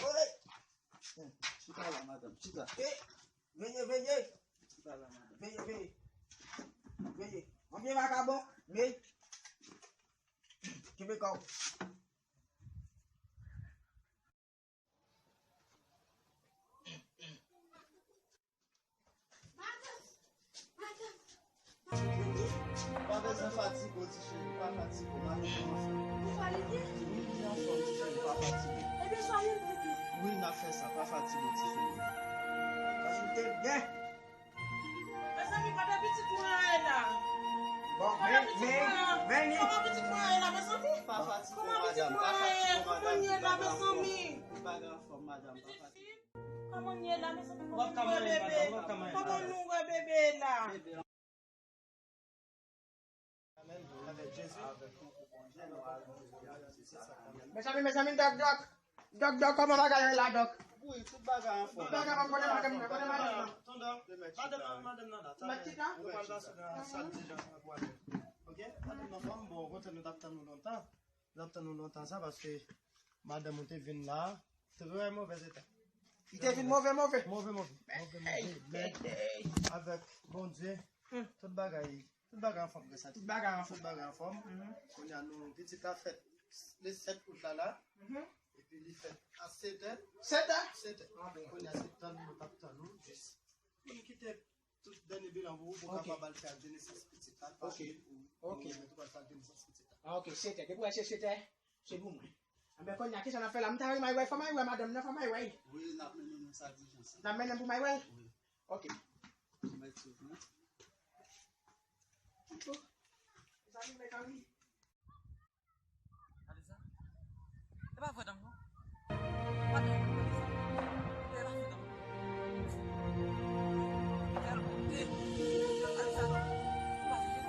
Wi. Chita la, madanm, chita. E, veye, veye. Chita la, madanm. Veye, veye. Veye. Anpye vakabon, veye. Kenbe kò w. Pa bezwen fatige w, ti cheri, pa fatige w, m ap fè w anfòm. Ou pale byen? Wi, m byen anfòm, ti cheri, pa fatige w. Ebyen, sa ye, bebe. Wi, n ap fè sa, pa fatige w, ti cheri. Fasilite byen. Mezanmi, kote pitit mwen an ye la? Bon, kote pitit mwen an? Kòman pitit mwen an ye la, mezanmi? Pa fatige w, madanm, pa fatige w, madanm, m pa gen anfòm, m pa gen anfòm, madanm, pa fatige w. Kòman n ye la, mezanmi? Kòman nou wè bebe? Kòman nou wè bebe la? Mezanmi, mezanmi, dòk, dòk. Dòk, dòk, kòman bagay yo ye la, dòk? Wi, tout bagay anfòm. Tout bagay anfòm, kote madanm nan, kote madanm nan? Tonton, madanm nan, madanm nan la. Mèt chita? Nou pral pase nan sal deja pou al. Oke? Madanm nan anfòm, bon, kote nou t ap tann ou lontan. N ap tann ou lontan sa, paske madanm ou te vin la, trè movèz eta. Li te vin move, move. Move, move. Move, move. Men, avèk Bondye, tout bagay, tout bagay anfòm, grasa Dye. Tout bagay anfòm. Tout bagay anfòm. Kounye a, nou, pitit la fèt le sèt out la, la. Epi li fèt a sèt è. Sèt è? Sèt è. Kounye a, se tann nou t ap tann ou, jis pou n kite tout dènye bilan pou ou, pou w kapab al fè adjenesans pitit la, paske ou, ou menm tou pral fè adjenesans pitit la. Ah, ok, sèt è. Depi w wè se sèt è, se pou mwen. Anben, kounye a, kisa n ap fè la? M ta renmen wè fanm mwen, wè madanm nan, fanm mwen, wè. Wi, n ap mennen nou sal dijans. N ap mennen pou mwen wè l? Wi. Ok. Mèt sou mwen. Bon. Mezanmi, mezanmi. Alisa? E pa vre, danm, non. E pa danm, Alisa. E pa vre, danm. Kèl bonte. Alisa, non. E pa vre.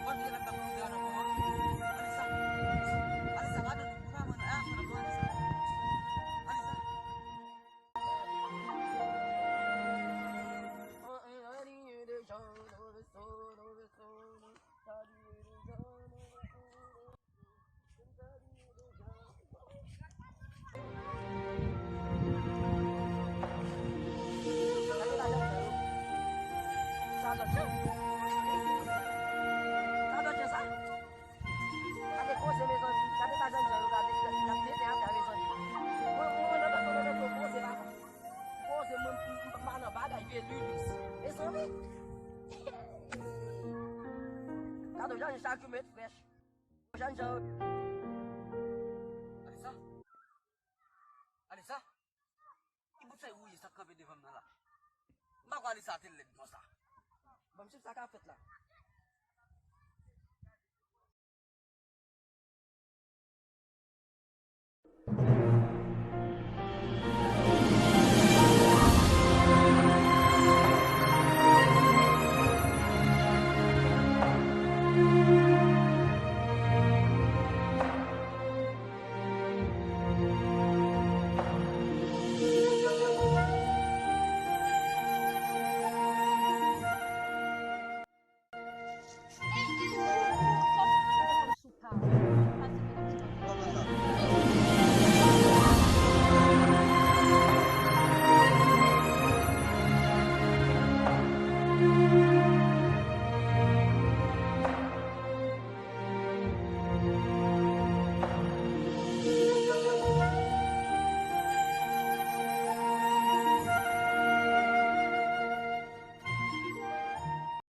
Bonte la k ap monte a nan kò a. Alisa. Alisa, pa danm, non. E pa vre, non. E pa vre, non, Alisa. Alisa. Sa dòt jan. Sa dòt jan sa. Gade koze, mezanmi. Gade pa jan jan yo gade, y ap tenten atè, mezanmi. Mwen, mwen, mwen, mwen, mwen, mwen, koze la. Koze, mwen, m, m, m pa nan bagay, vye lilis. Mezanmi. Gade jan chak yo met frèch. Jan jan. Alisa? Alisa? Ki bout fèy wouye sa k kanpe devan m nan la? M pa kwè Alisa te lèd konsa. Ban m swiv sa k ap fèt la.